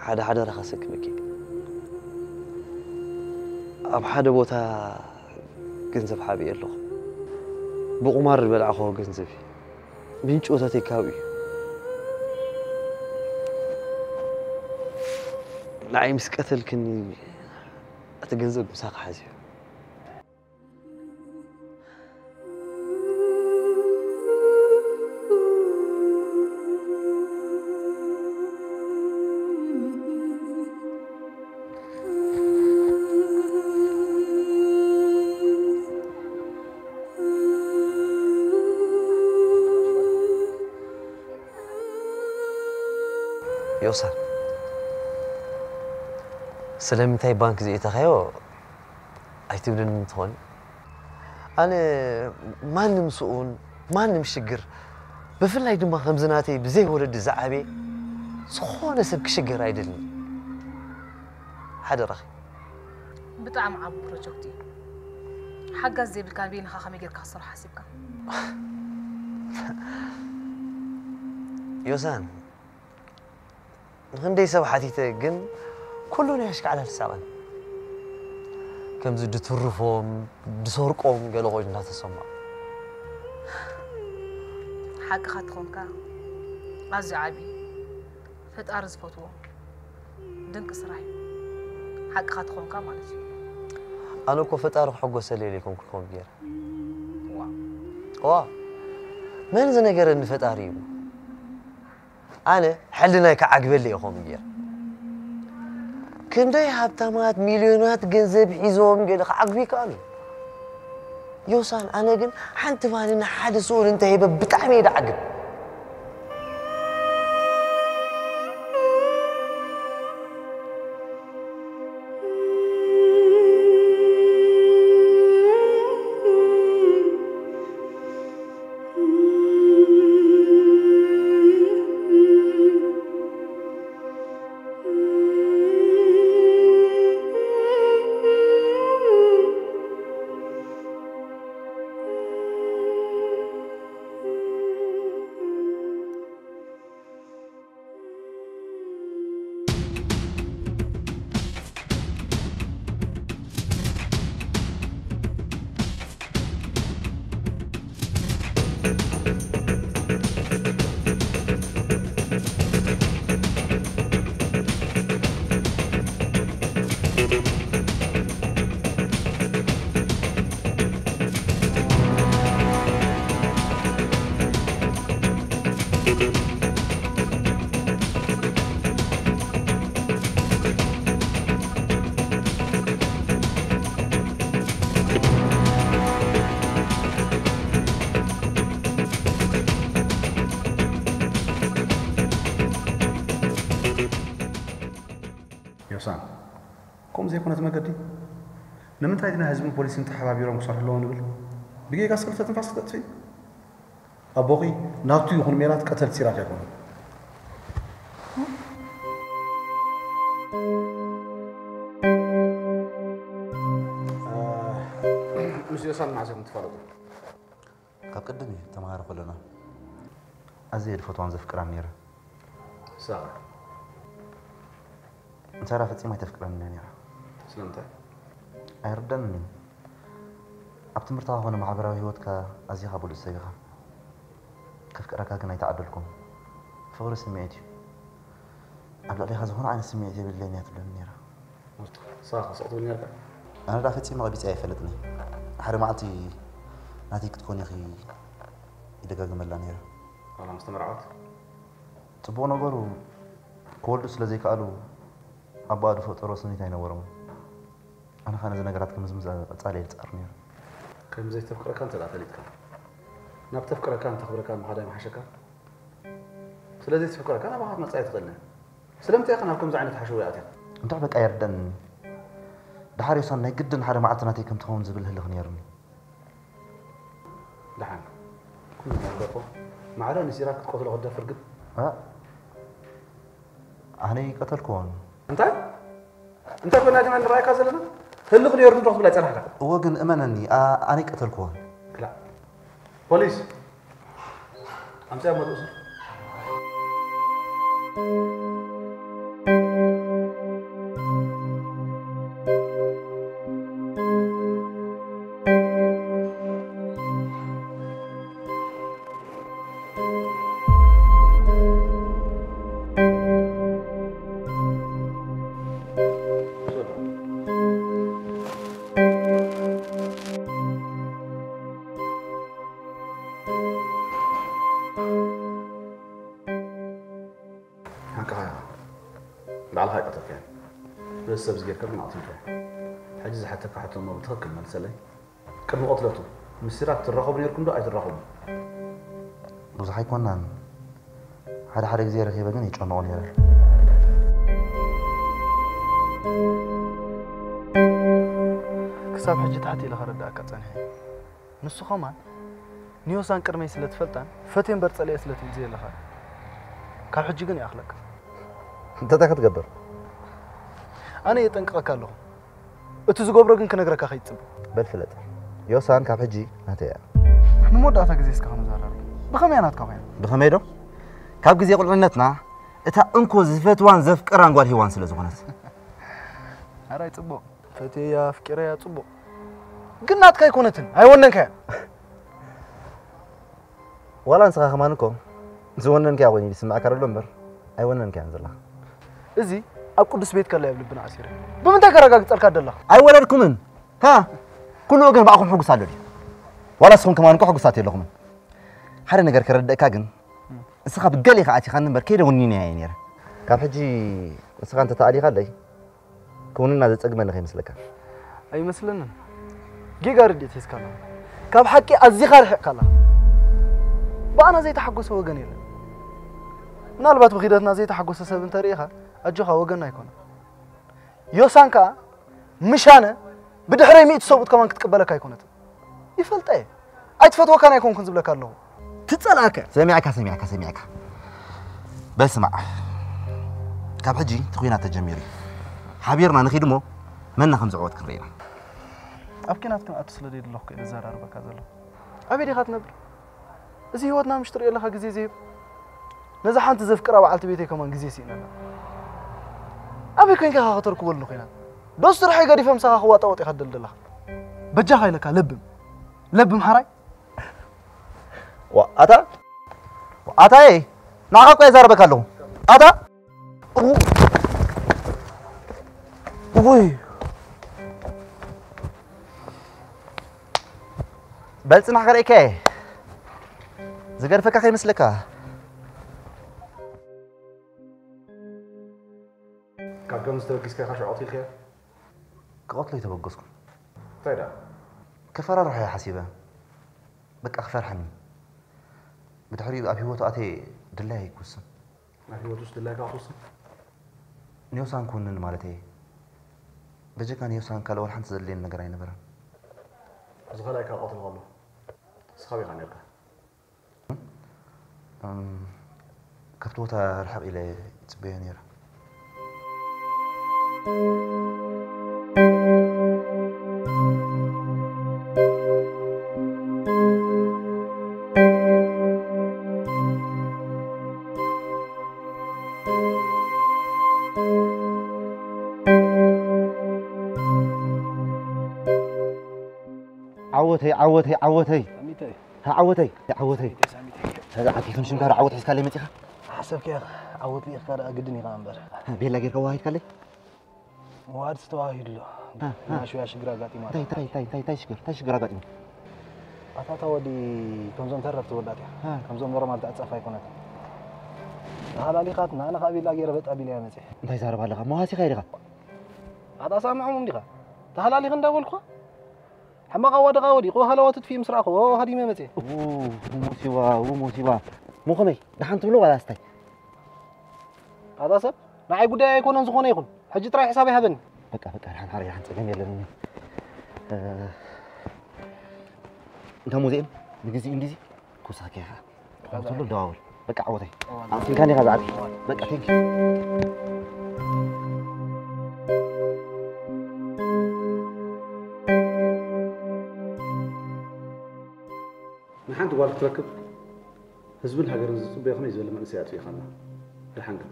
ሓደ ሓደ ረኸሰክበኪ ኣብ ሓደ ቦታ ገንዘብ ሓብየ ኣለኹ። ብቁማር ዝበላዕኹዎ ገንዘብ እዩ። ምንጪ እቶተይ ካብኡ እዩ። ንዓይ ምስ ቀተልክኒ እቲ ገንዘብ ምሳኺ ሓዝዮ። ዮሳን ስለምንታይ ባንክ ዘእተኻዮ ኣይትብልኒ ትኾኒ? ኣነ ማንም ስኡን ማንም ሽግር ብፍላይ ድማ ከምዚ ናተይ ብዘይ ወለዲ ዝዓበየ ዝኾነ ሰብ ክሽገር ኣይደልን። ሓደራኺ። ብጣዕሚ ዓቢ ፕሮጀክት እዩ። ሓጋዝ ዘይብልካ በይንኻ ከመይ ጌርካ ክትሰርሖ ሓሲብካ? ዮሳን ንኽንደይ ሰብ ሓቲተ ግን ኩሉ ናይ ኣሽካዕላል ሳቐን ከምዚ ድትርፎም ድሰርቆም ገለ ኮይኑ እናተሰማዕ ሓቅኻ ተኾንካ ኣዝዩ ዓቢ ፈጣሪ ዝፈትዎ ድንቂ ስራሕ እዩ ሓቅኻ ተኾንካ ማለት እዩ ኣነ እኮ ፈጣሪ ክሕጎሰለይ ኢለ ኣይኮንኩ ከምኡ ገይረ ዋ ዋ መን ዝነገረኒ ፈጣሪ እዩ ኣነ ሕልናይ ክዓግበለይ እየ ከምኡ ገይረ። ክንደይ ሃብታማት ሚልዮናት ገንዘብ ሒዞም ገለ ክዓግቡ ይከኣሉ። ዮሳን ኣነ ግን ሓንቲ ማኒ ንሓደ ስኡን እንተሂበ ብጣዕሚ እየ ዝዓግብ። ዘይኮነት መገዲ ንምንታይ ድና ህዝብን ፖሊስን ተሓባቢሮም ክሰርሑ ኣለዎ ንብል? ብጌጋ ሰልፈ ትንፋስ ክተጥፍኢ? ኣቦኺ ናቱ ይኹን ሜላት ቀተልቲ ሲራክ ኣይኮኑን። እ፣ ምስ ዮሳን መዓስ ኢኹም ትፋለጡ? ካብ ቅድም እዩ ተማሃሮ ከለና ኣዝየ ዝፈትዋን ዘፍቅራን ነይረ። ሳራ? ንሳራ ፈጺማ ኣይተፍቅረንን እያ ነይራ። ስለምንታይ? ኣይርደንን እዩ። ኣብ ትምህርትኻ ኮነ ማሕበራዊ ህይወትካ ኣዚኻ ብሉጽ ሰብ ኢኻ። ከፍቅረካ ግን ኣይተዓደልኩን። ፍቕሪ ስምዒት እዩ። ኣብ ልዕሌኻ ዝኾነ ዓይነት ስምዒት የብለይን እያ ትብለኒ ነይራ። ንስኻ ከ ስቕ ትብል ነርካ? ኣነ ደኣ ፈጺመ ቀቢጸ ኣይፈልጥን እየ። ሓደ መዓልቲ ናተይ ክትኮኒ ኢኺ ይደጋግመላ ነይረ። ዋላ ምስ ተመርዓወት? ጽቡቕ ነገሩ ክወልዱ ስለ ዘይከኣሉ ኣቦኣ ዝፈጠሮ ስኒት ኣይነበሮምን። ኣነ ኸኣ ነዚ ነገራት ክምዝምዝ ኣጻልየ ዝጸዕር ነይረ። ከም ዘይተፍቅረካ እንተ ደኣ ፈሊጥካ፣ ናብ ተፍቅረካን ተኽብረካን ምኻድ ኣይምሓሸካን? ስለ ዘይተፍቅረካ ናባኻ ክትመጽእ ኣይትኽእልን እያ። ስለምንታይ ኢኻ ናብ ከምዚ ዓይነት ሓሸውየ ኣቲኻ? እንድዒ በቃ ኣይርደኣንን። ደሓር ዮሳን ናይ ግድን ሓደ መዓልቲ ናተይ ከም ትኸውን ዝብል ህልኽ ነይሩኒ። ደሓን። ኩሉ ነገር እኮ ማዕረ ንሲራክ ክትቀትሎ ክትደፍር ግን? እ? ኣነ ኣይቀተልክዎን። እንታይ? እንታይ ኮይና ግና ንረኣየካ ዘለና? ህልኽ ነይሩ ዶ ክትብል ኣይጸናሕካ? እወ ግን እመነኒ፣ ኣ-፣ ኣነ ኣይቀተልክዎን። ክላእ። ፖሊስ! ኣምጽያ መጥኡ ስር። ሓቅኻ ኢኻ። ባዕልኻ ኣይቀተልካዮን። ነዚ ሰብ እዚ ጌርካ ግን ኣቕቲልካዮ። ሕጂ ዝሓተካ ሕቶ እሞ ብትኽክል መልሰለይ። ቅድሚ ቅትለቱ ምስ ሲራክ ትራኸቡ ኔርኩም ዶ ኣይትራኸቡን? ብዙሕ ኣይኮናን። ሓደ ሓደ ግዜ ረኺበ ግን ይጨነቑ ነይረ። ክሳብ ሕጂ ትሕት ኢለ ከረድኣካ ጸኒሐ። ንሱ ኸማን ንዮሳን ቅድመይ ስለ ትፈልጣን ፈትየ እምበር ጸሊኤ ስለ ትብል ዘየለኻ። ካብ ሕጂ ግን ይኣኽለካ። እንተ እንታይ ክትገብር? ኣነ የጠንቅቐካ ኣለኹ። እቲ ዝገብሮ ግን ክነግረካ ከይትጽበ። በል ፍለጥ። ዮሳን ካብ ሕጂ ናተይ እያ። ንመወዳእታ ግዜ እስከ ክንዘራረብ። ብኸመይ እያ ናትካ ኮይና? ብኸመይ ዶ? ካብ ግዜ ቁልዕነትና እታ እንኮ ዝፈትዋን ዘፍቅራን ጓል ሄዋን ስለ ዝኾነት። ኣራይ ጽቡቕ። ፈትየያ፣ ኣፍቂረያ፣ ጽቡቕ። ግን ናትካ ኣይኮነትን፣ ኣይወነንካያን። ዋላ ንስኻ ከማን እኮ ዝወነንካያ ኮይኑ ዝስምዓካ ዘሎ እምበር ኣይወነንካያን ዘለኻ። እዚ ኣብ ቅዱስ ቤት ከላ ኣብ ልብና ኣሲረ። ብምንታይ ከረጋግጸልካ ደለኻ? ኣይወለድኩምን። ሃ? ኩሉ ወገን ብኣኹም ሕጉስ ኣሎ ድዩ? ዋላ ንስኹም ከማን እኮ ሕጉሳት የለኹምን። ሓደ ነገር ከረድእካ ግን፣ ንስኻ ብገሌኻ ኣቲኻኒ እምበር ከይደ ወኒነያ እየ ነይረ። ካብ ሕጂ ንስኻ እንተ ተኣሊኻለይ፣ ክውንና ዘጸግመኒ ከይመስለካ። ኣይመስለንን። ጌጋ ርድኢት ሒዝካ ኣለኻ። ካብ ሓቂ ኣዚኻ ርሒቕካ ኣለኻ። ብኣና ዘይተሓጎሰ ወገን የለን። ምናልባት ብኺደትና ዘይተሓጎሰ ሰብ እንተ ርኢኻ፣ ኣጆኻ ወገንና ኣይኮነን። ዮሳን ከኣ ምሻነ ብድሕረይ ሚእቲ ሰብኡት ከማን ክትቅበለካ ኣይኮነትን። ይፈልጣ እየ። ኣይትፈትወካን ኣይኮንኩን ዝብለካ ኣለኹ። ትጸልኣካ። ሰሚዕካ፣ ሰሚዕካ፣ ሰሚዕካ። በል ስማዕ። ካብ ሕጂ እቲ ኲናት ተጀሚሩ እዩ። ሓቢርና ንኺድ እሞ መና ከም ዝዕወት ክንርኢ ኢና። ኣብ ኲናት ክንኣቱ ስለ ዘይደለኹ እየ ዘዘራርበካ ዘለኹ። ኣበይ ዲኻ ትነብር? እዚ ህይወትና ምሽ ትርእዮ ኣለኻ ግዜ ዘይህብ። ነዛ ሓንቲ ዘፍቅራ በዓልቲ ቤተይ ከማን ግዜ ስኢነላ። ኣበይ ኮይንካ ኢኻ ከተርክበሉ ኲናት? ዶ ስርሐይ ገዲፈ ምሳኻ ክዋጣወጥ ኢኻ ትደሊ ዘለኻ? በጃኻ ኢለካ ለብም። ለብም ሓራይ። ዋ፣ ኣታ? ዋ፣ ኣታየ፣ ንዓኻ እኮ እየ ዛረበካ ኣለኹ። ኣታ? ኡ-፣ ውይ። በል ጽናሕ ከርእየካ እየ። ዝገድፈካ ከይመስለካ። ካብ ከምዚ ተበጊስካ ኢኻ ሽዑ ቀቲልካዮ? ክቐትሎ ኣይተበገስኩን። እንታይ ደኣ? ከፈራርሖ እየ ሓሲበ። በቃ ክፈርሐኒ። ብድሕሪኡ ኣብ ህይወቱ ኣትየ ድላየይ ክውስን። ኣብ ህይወቱስ ድላይካ ክትውስን? ንዮሳን ክውንን ማለተይ እየ። በጀካ ኔውሳን ካልእ ዋላ ሓንቲ ዘድልየኒ ነገር ኣይነበረን። እዚ ካልኣይ ካብ ቀትሪ ከሎ ንስኻ ዲኻ ኔርካ? እም፣ ካብቲ ቦታ ርሕቕ ኢለ ይጽበዮ ነይረ። ዓወተይ፣ ዓወተይ፣ ዓወተይ። ኣሚተይ። ها عوتي، ها عوتي. ሳሚተይ፣ ሳሚተይ። هذا عتيك مش مدار عوت حسكالي متيخ. ሓሰብከ ዓወት ሊኢኽካ ደኣ ግድን ኢኻ እምበር። ها بيلا غير كواهي كالي. መዋድ ዝተዋሂዱ ኣሎ። ها، ها. ናሽያ ሽግር ኣጋጢማ። ታይ ታይ ታይ ታይ ታይ ሽግር ታይ ሽግር ኣጋጢሙ። ኣታ እታ ወዲ ከምዞም ተረፍቲ ወዳት እያ። ها. ከምዞም ኖርማል ተኣጻፍ ኣይኮነትን። ተሃላሊኻትና፣ ኣነ ካብ ቢላ ገይረ በጥ ኣቢለ እያ መጽየ። እንታይ ዛረባ ኣለኻ? መዋሲ ኸይድኻ? ኣታ ሳምዖም እንዲኻ? ተሃላሊኽ እንዳበልኳ? ሕማቕ ኣዋድቓ ወዲቑ ሃለዋቱ ትፊ ምስ ረኣኹ ሃዲመ መጽየ። ኡ፣ ሞሲባ፣ ኡ፣ ሞሲባ። ሞ ኸመይ? ደሓን ትብሎ ዋላ ኣስታይ? ኣታ ሰብ፣ ንዓይ ጉዳይ ኣይኮነን ዝኾነ ይኹን። ሕጂ ጥራይ ሕሳብ ይሃበኒ። በቃ፣ በቃ፣ ደሓን ሓረይ፣ ደሓን ጸገም የለን። እ፣ እንታ ሙዚየም፣ ንግዜኡ እንዲዚ፣ ክውስኸካ ኢኻ። ክኸፍተሉ ደዋውል። በቃ፣ ዓወተይ። ኣመስግንካኒ ኢኻ ብዓቢ። በቃ፣ ቴንክ ዩ። ንሓንቲ ጓል ክትረክብ ህዝብን ሃገርን ዝጽበዮ ከመይ ዝበለ መንእሰይ ኣጥፊእኻና። ደሓን ግን፣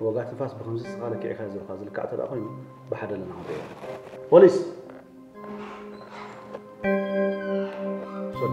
ዋጋ ትንፋስ ብኸምዚ ስቓ ለኪዕካዮ ዘለኻ ዝልካዕ እንተ ደኣ ኮይኑ፣ ብሓደ ኣለና ክንርእዮ። ፖሊስ! ውሰዱ።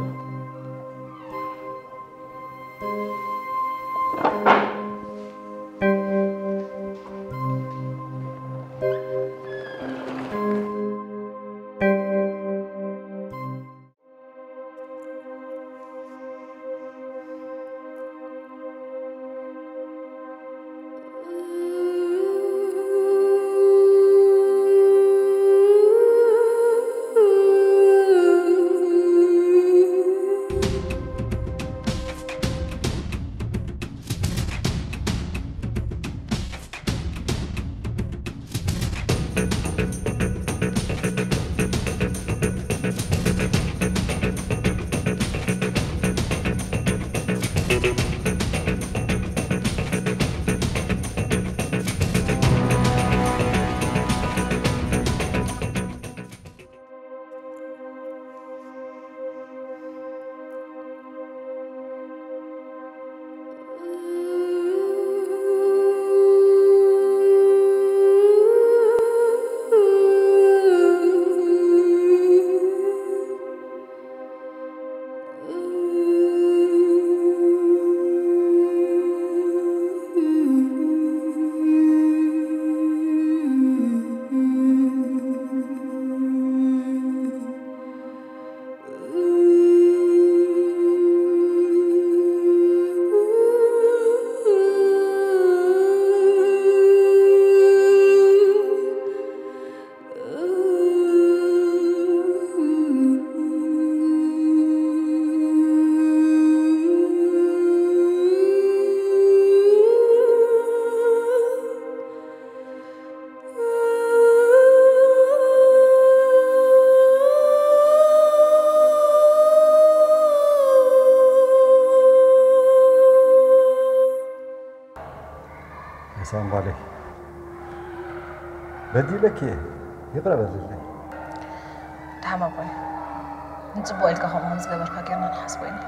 ሕሳን ጓለይ፣ በዲለኪ እየ፣ ይቕረ በልለይ። ደሓን ኣቦይ፣ ንጽቡቕ ኢልካ ከምኡ ከም ዝገበርካ ጌርና ንሓስቦ ኢና።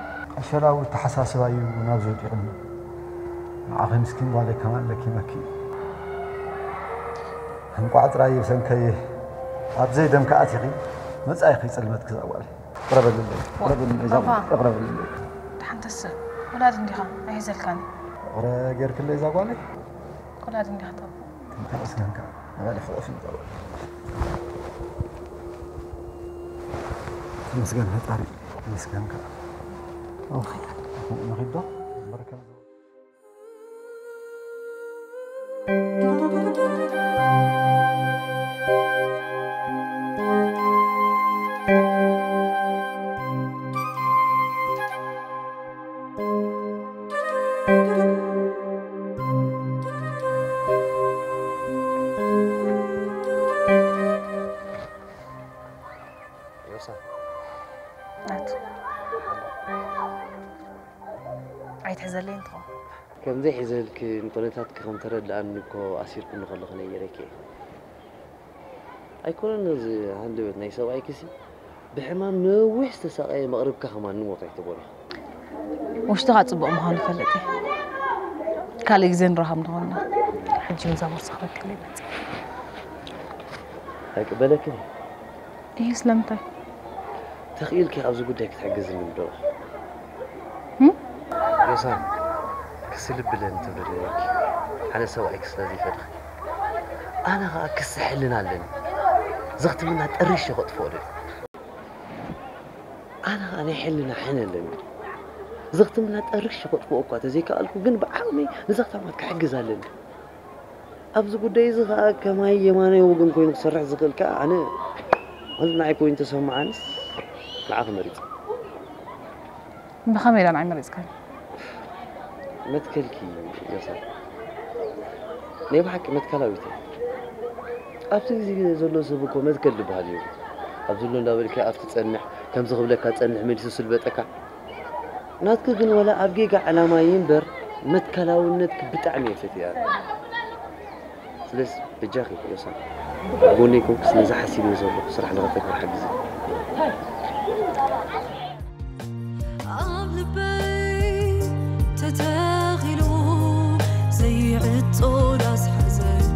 ዕሸላዊ ኣተሓሳስባ እዩ ናብዚ ወዲቑኒ። ንዓኺ ምስኪን ጓለይ ከማን ለኪመኪ እዩ። እንቋዕ ጥራይ ብሰንከይ ኣብ ዘይደምካ ኣቲኺ፣ መጻኢኺ ጽልመት ክዛዋል። ቅረበልለይ፣ ቅረበልለይ፣ እዛ ባባ። ጓል፣ ቅረበልለይ። ደሓን ተስእ፣ ወላዲ እንዲኻ፣ ኣይሕዘልካን። ቅረ ጌርክለይ እዛ ጓለይ? ወላዲ እንዲኻ፣ ታቦ። ተመስገንካ፣ ንባዕሊ ሕቑፍ ንዛወር። ተመስገን ፈጣሪ፣ ተመስገንካ። ኦህ፣ ንኺድ ዶ? በረከት። ናቱ ኣይትሕዘለይ እንትኾ ከምዘይ ሒዘልኪ ንኩነታትኪ ከም ተረድኣኒ እኮ ኣሲርኩኒ ከለኹ ነይረኪ እየ። ኣይኮነን እዚ ሃንደበት ናይ ሰብኣይኪሲ ብሕማም ነዊሕ ዝተሳቐየ መቕርብካ ከማን ንሞት ኣይትበሎ። ውሽጥኻ ጽቡቕ ምዃኑ ይፈልጥ እየ። ካልእ ግዜ ንራኸብ ንኾንና። ሕጂ ነዛ ቦርሳ ክበክል ይመጽእ። ኣይቅበለክን እየ። ይህ ስለምንታይ? ተኽኢልኪ ኣብዚ ጉዳይ ክትሕግዝኒ ምደዋ። እም? ዮሳን ክስልብለን ትብለኒ ነርኪ። ኣነ ሰብኣይኪ ስለ ዘይፈትኽ ኣነ ኸኣ ክስሕልን ኣለኒ። ዘኽትምና ጠሪሽ ከጥፍኦ ደሊ። ኣነ ኸኣ ናይ ሕልና ሕነ ኣለኒ። ዘኽትምና ጠሪሽ ከጥፍኦ እኳ ተዘይከኣልኩ ግን ብዓቕመይ ንዘኽታማት ክሕግዝ ኣለኒ። ኣብዚ ጉዳይ እዚ ኸኣ ከማይ የማናይ ወገን ኮይኑ ክሰርሕ ዝኽእል ከኣ ኣነ ማለት ንዓይ ኮይኑ ተሰማዓንስ ንዓኺ መሪጸ። ብኸመይ ኢላ ንዓይ መሪጽካኒ? መትከልኪ ዮሳን ናይ ብሓቂ መትከላዊት እያ። ኣብቲ ግዜ ዘሎ ሰብ እኮ መትከል ዝበሃል እዩ። ኣብ ዘሎ እንዳበልካ ኣብቲ ጸንሕ፣ ከምዚ ክብለካ ጸንሕ መሊሱ ስልበጠካ። ናትኪ ግን ወላ ኣብ ጌጋ ዕላማ ይንበር መትከላውነትኪ ብጣዕሚ እየ ፈትያ። ስለዚ በጃኺ ዮሳን ኣብ ጎነይ ኮንክስ ነዚ ሓሲበዮ ዘለኹ ስራሕ ንኸተግብር ሓግዚ። ኣብ ልበይ ተተኺሉ ዘይዕጾ ዳስ ሓዘን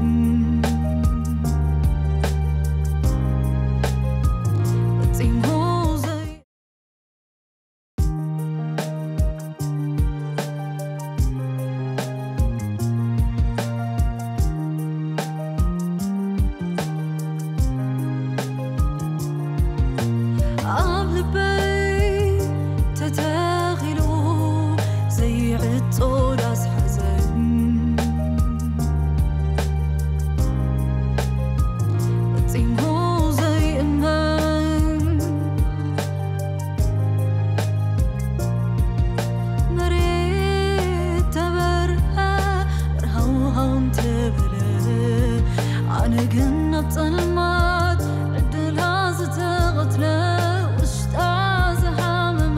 ፈጺሙ ዘይ ኣብ ልበይ ተተኺሉ ዘይዕጾ ዳስ ሓዘን ፈጺሙ ዘይእመን መሬት ተበርሀ በርሃውሃው እንተበለ ኣነ ግን ኣብ ጸልማት ዕድላ ዝተቐትለ ውሽጣ ዝሃመመ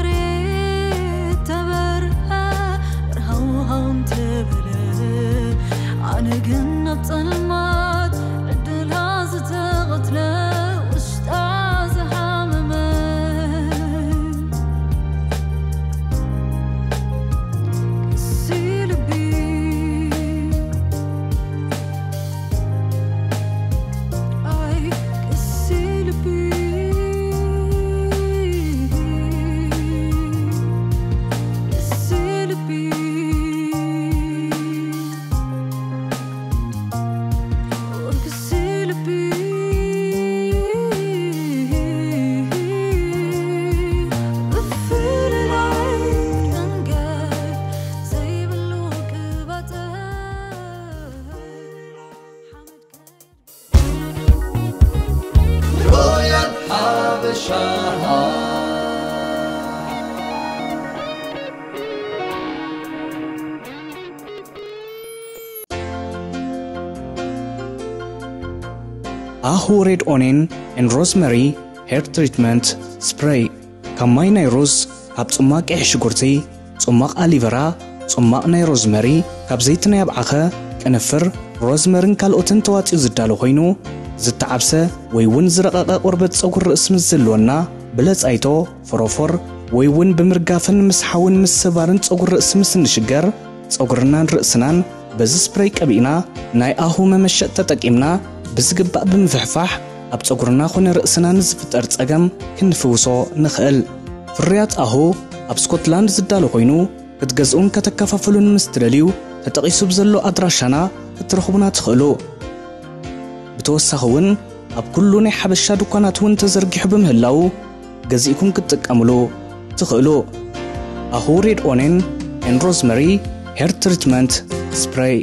መሬት ተበርሀ፣ ብርሃው ሃው እንተበለ፣ ኣነ ግን ኣብ ጸልማት ዕድላ ዝተቐትለ፣ ውሽጣ ዝሃመመ። ቅሲ ልቢ፣ ኣይ ቅሲ ልቢ፣ ቅሲ ልቢ፣ ቅሲ ልቢ፣ ብፍልላይ ደንገል ዘይብሉ ቅባጸ። ሮያል ሓበሻ። ኣሁ ሬድ ኦኔን ኤን ሮዝመሪ ሄር ትሪትመንት ስፕሬይ። ካብ ማይ ናይ ሩዝ፣ ካብ ጽማቕ ቀይሕ ሽጉርቲ፣ ጽማቕ ኣሊቨራ፣ ጽማቕ ናይ ሮዝመሪ፣ ካብ ዘይቲ ናይ ኣብዓኸ፣ ቅንፍር፣ ሮዝመርን ካልኦትን ተዋጺኡ ዝዳሎ ኮይኑ፣ ዝተዓብሰ ወይ እውን ዝረቐቐ ቆርበት ጸጉሪ ርእሲ ምስ ዝህልወና፣ ብለጻይቶ፣ ፎሮፎር ወይ እውን ብምርጋፍን ምስሓውን ምስባርን ጸጉሪ ርእሲ ምስ እንሽገር፣ ጸጉርናን ርእስናን በዚ ስፕሬይ ቀቢእና፣ ናይ ኣሁ መመሸጥ ተጠቂምና ብዝግባእ ብምፍሕፋሕ፣ ኣብ ጸጉርና ኾነ ርእስና ንዝፍጠር ጸገም ክንፍውሶ ንኽእል። ፍርያት ኣሁ ኣብ ስኮትላንድ ዝዳሎ ኮይኑ፣ ክትገዝኡን ከተከፋፍሉን ምስ ትደልዩ፣ ተጠቒሱ ብዘሎ ኣድራሻና ክትረኽቡና ትኽእሉ። ብተወሳኺ እውን ኣብ ኩሉ ናይ ሓበሻ ድኳናት እውን ተዘርጊሑ ብምህላዉ፣ ገዚእኩም ክትጥቀምሉ ትኽእሉ። ኣሁ ሬድ ኦኔን ኤን ሮዝመሪ ሄር ትሪትመንት ስፕሬይ።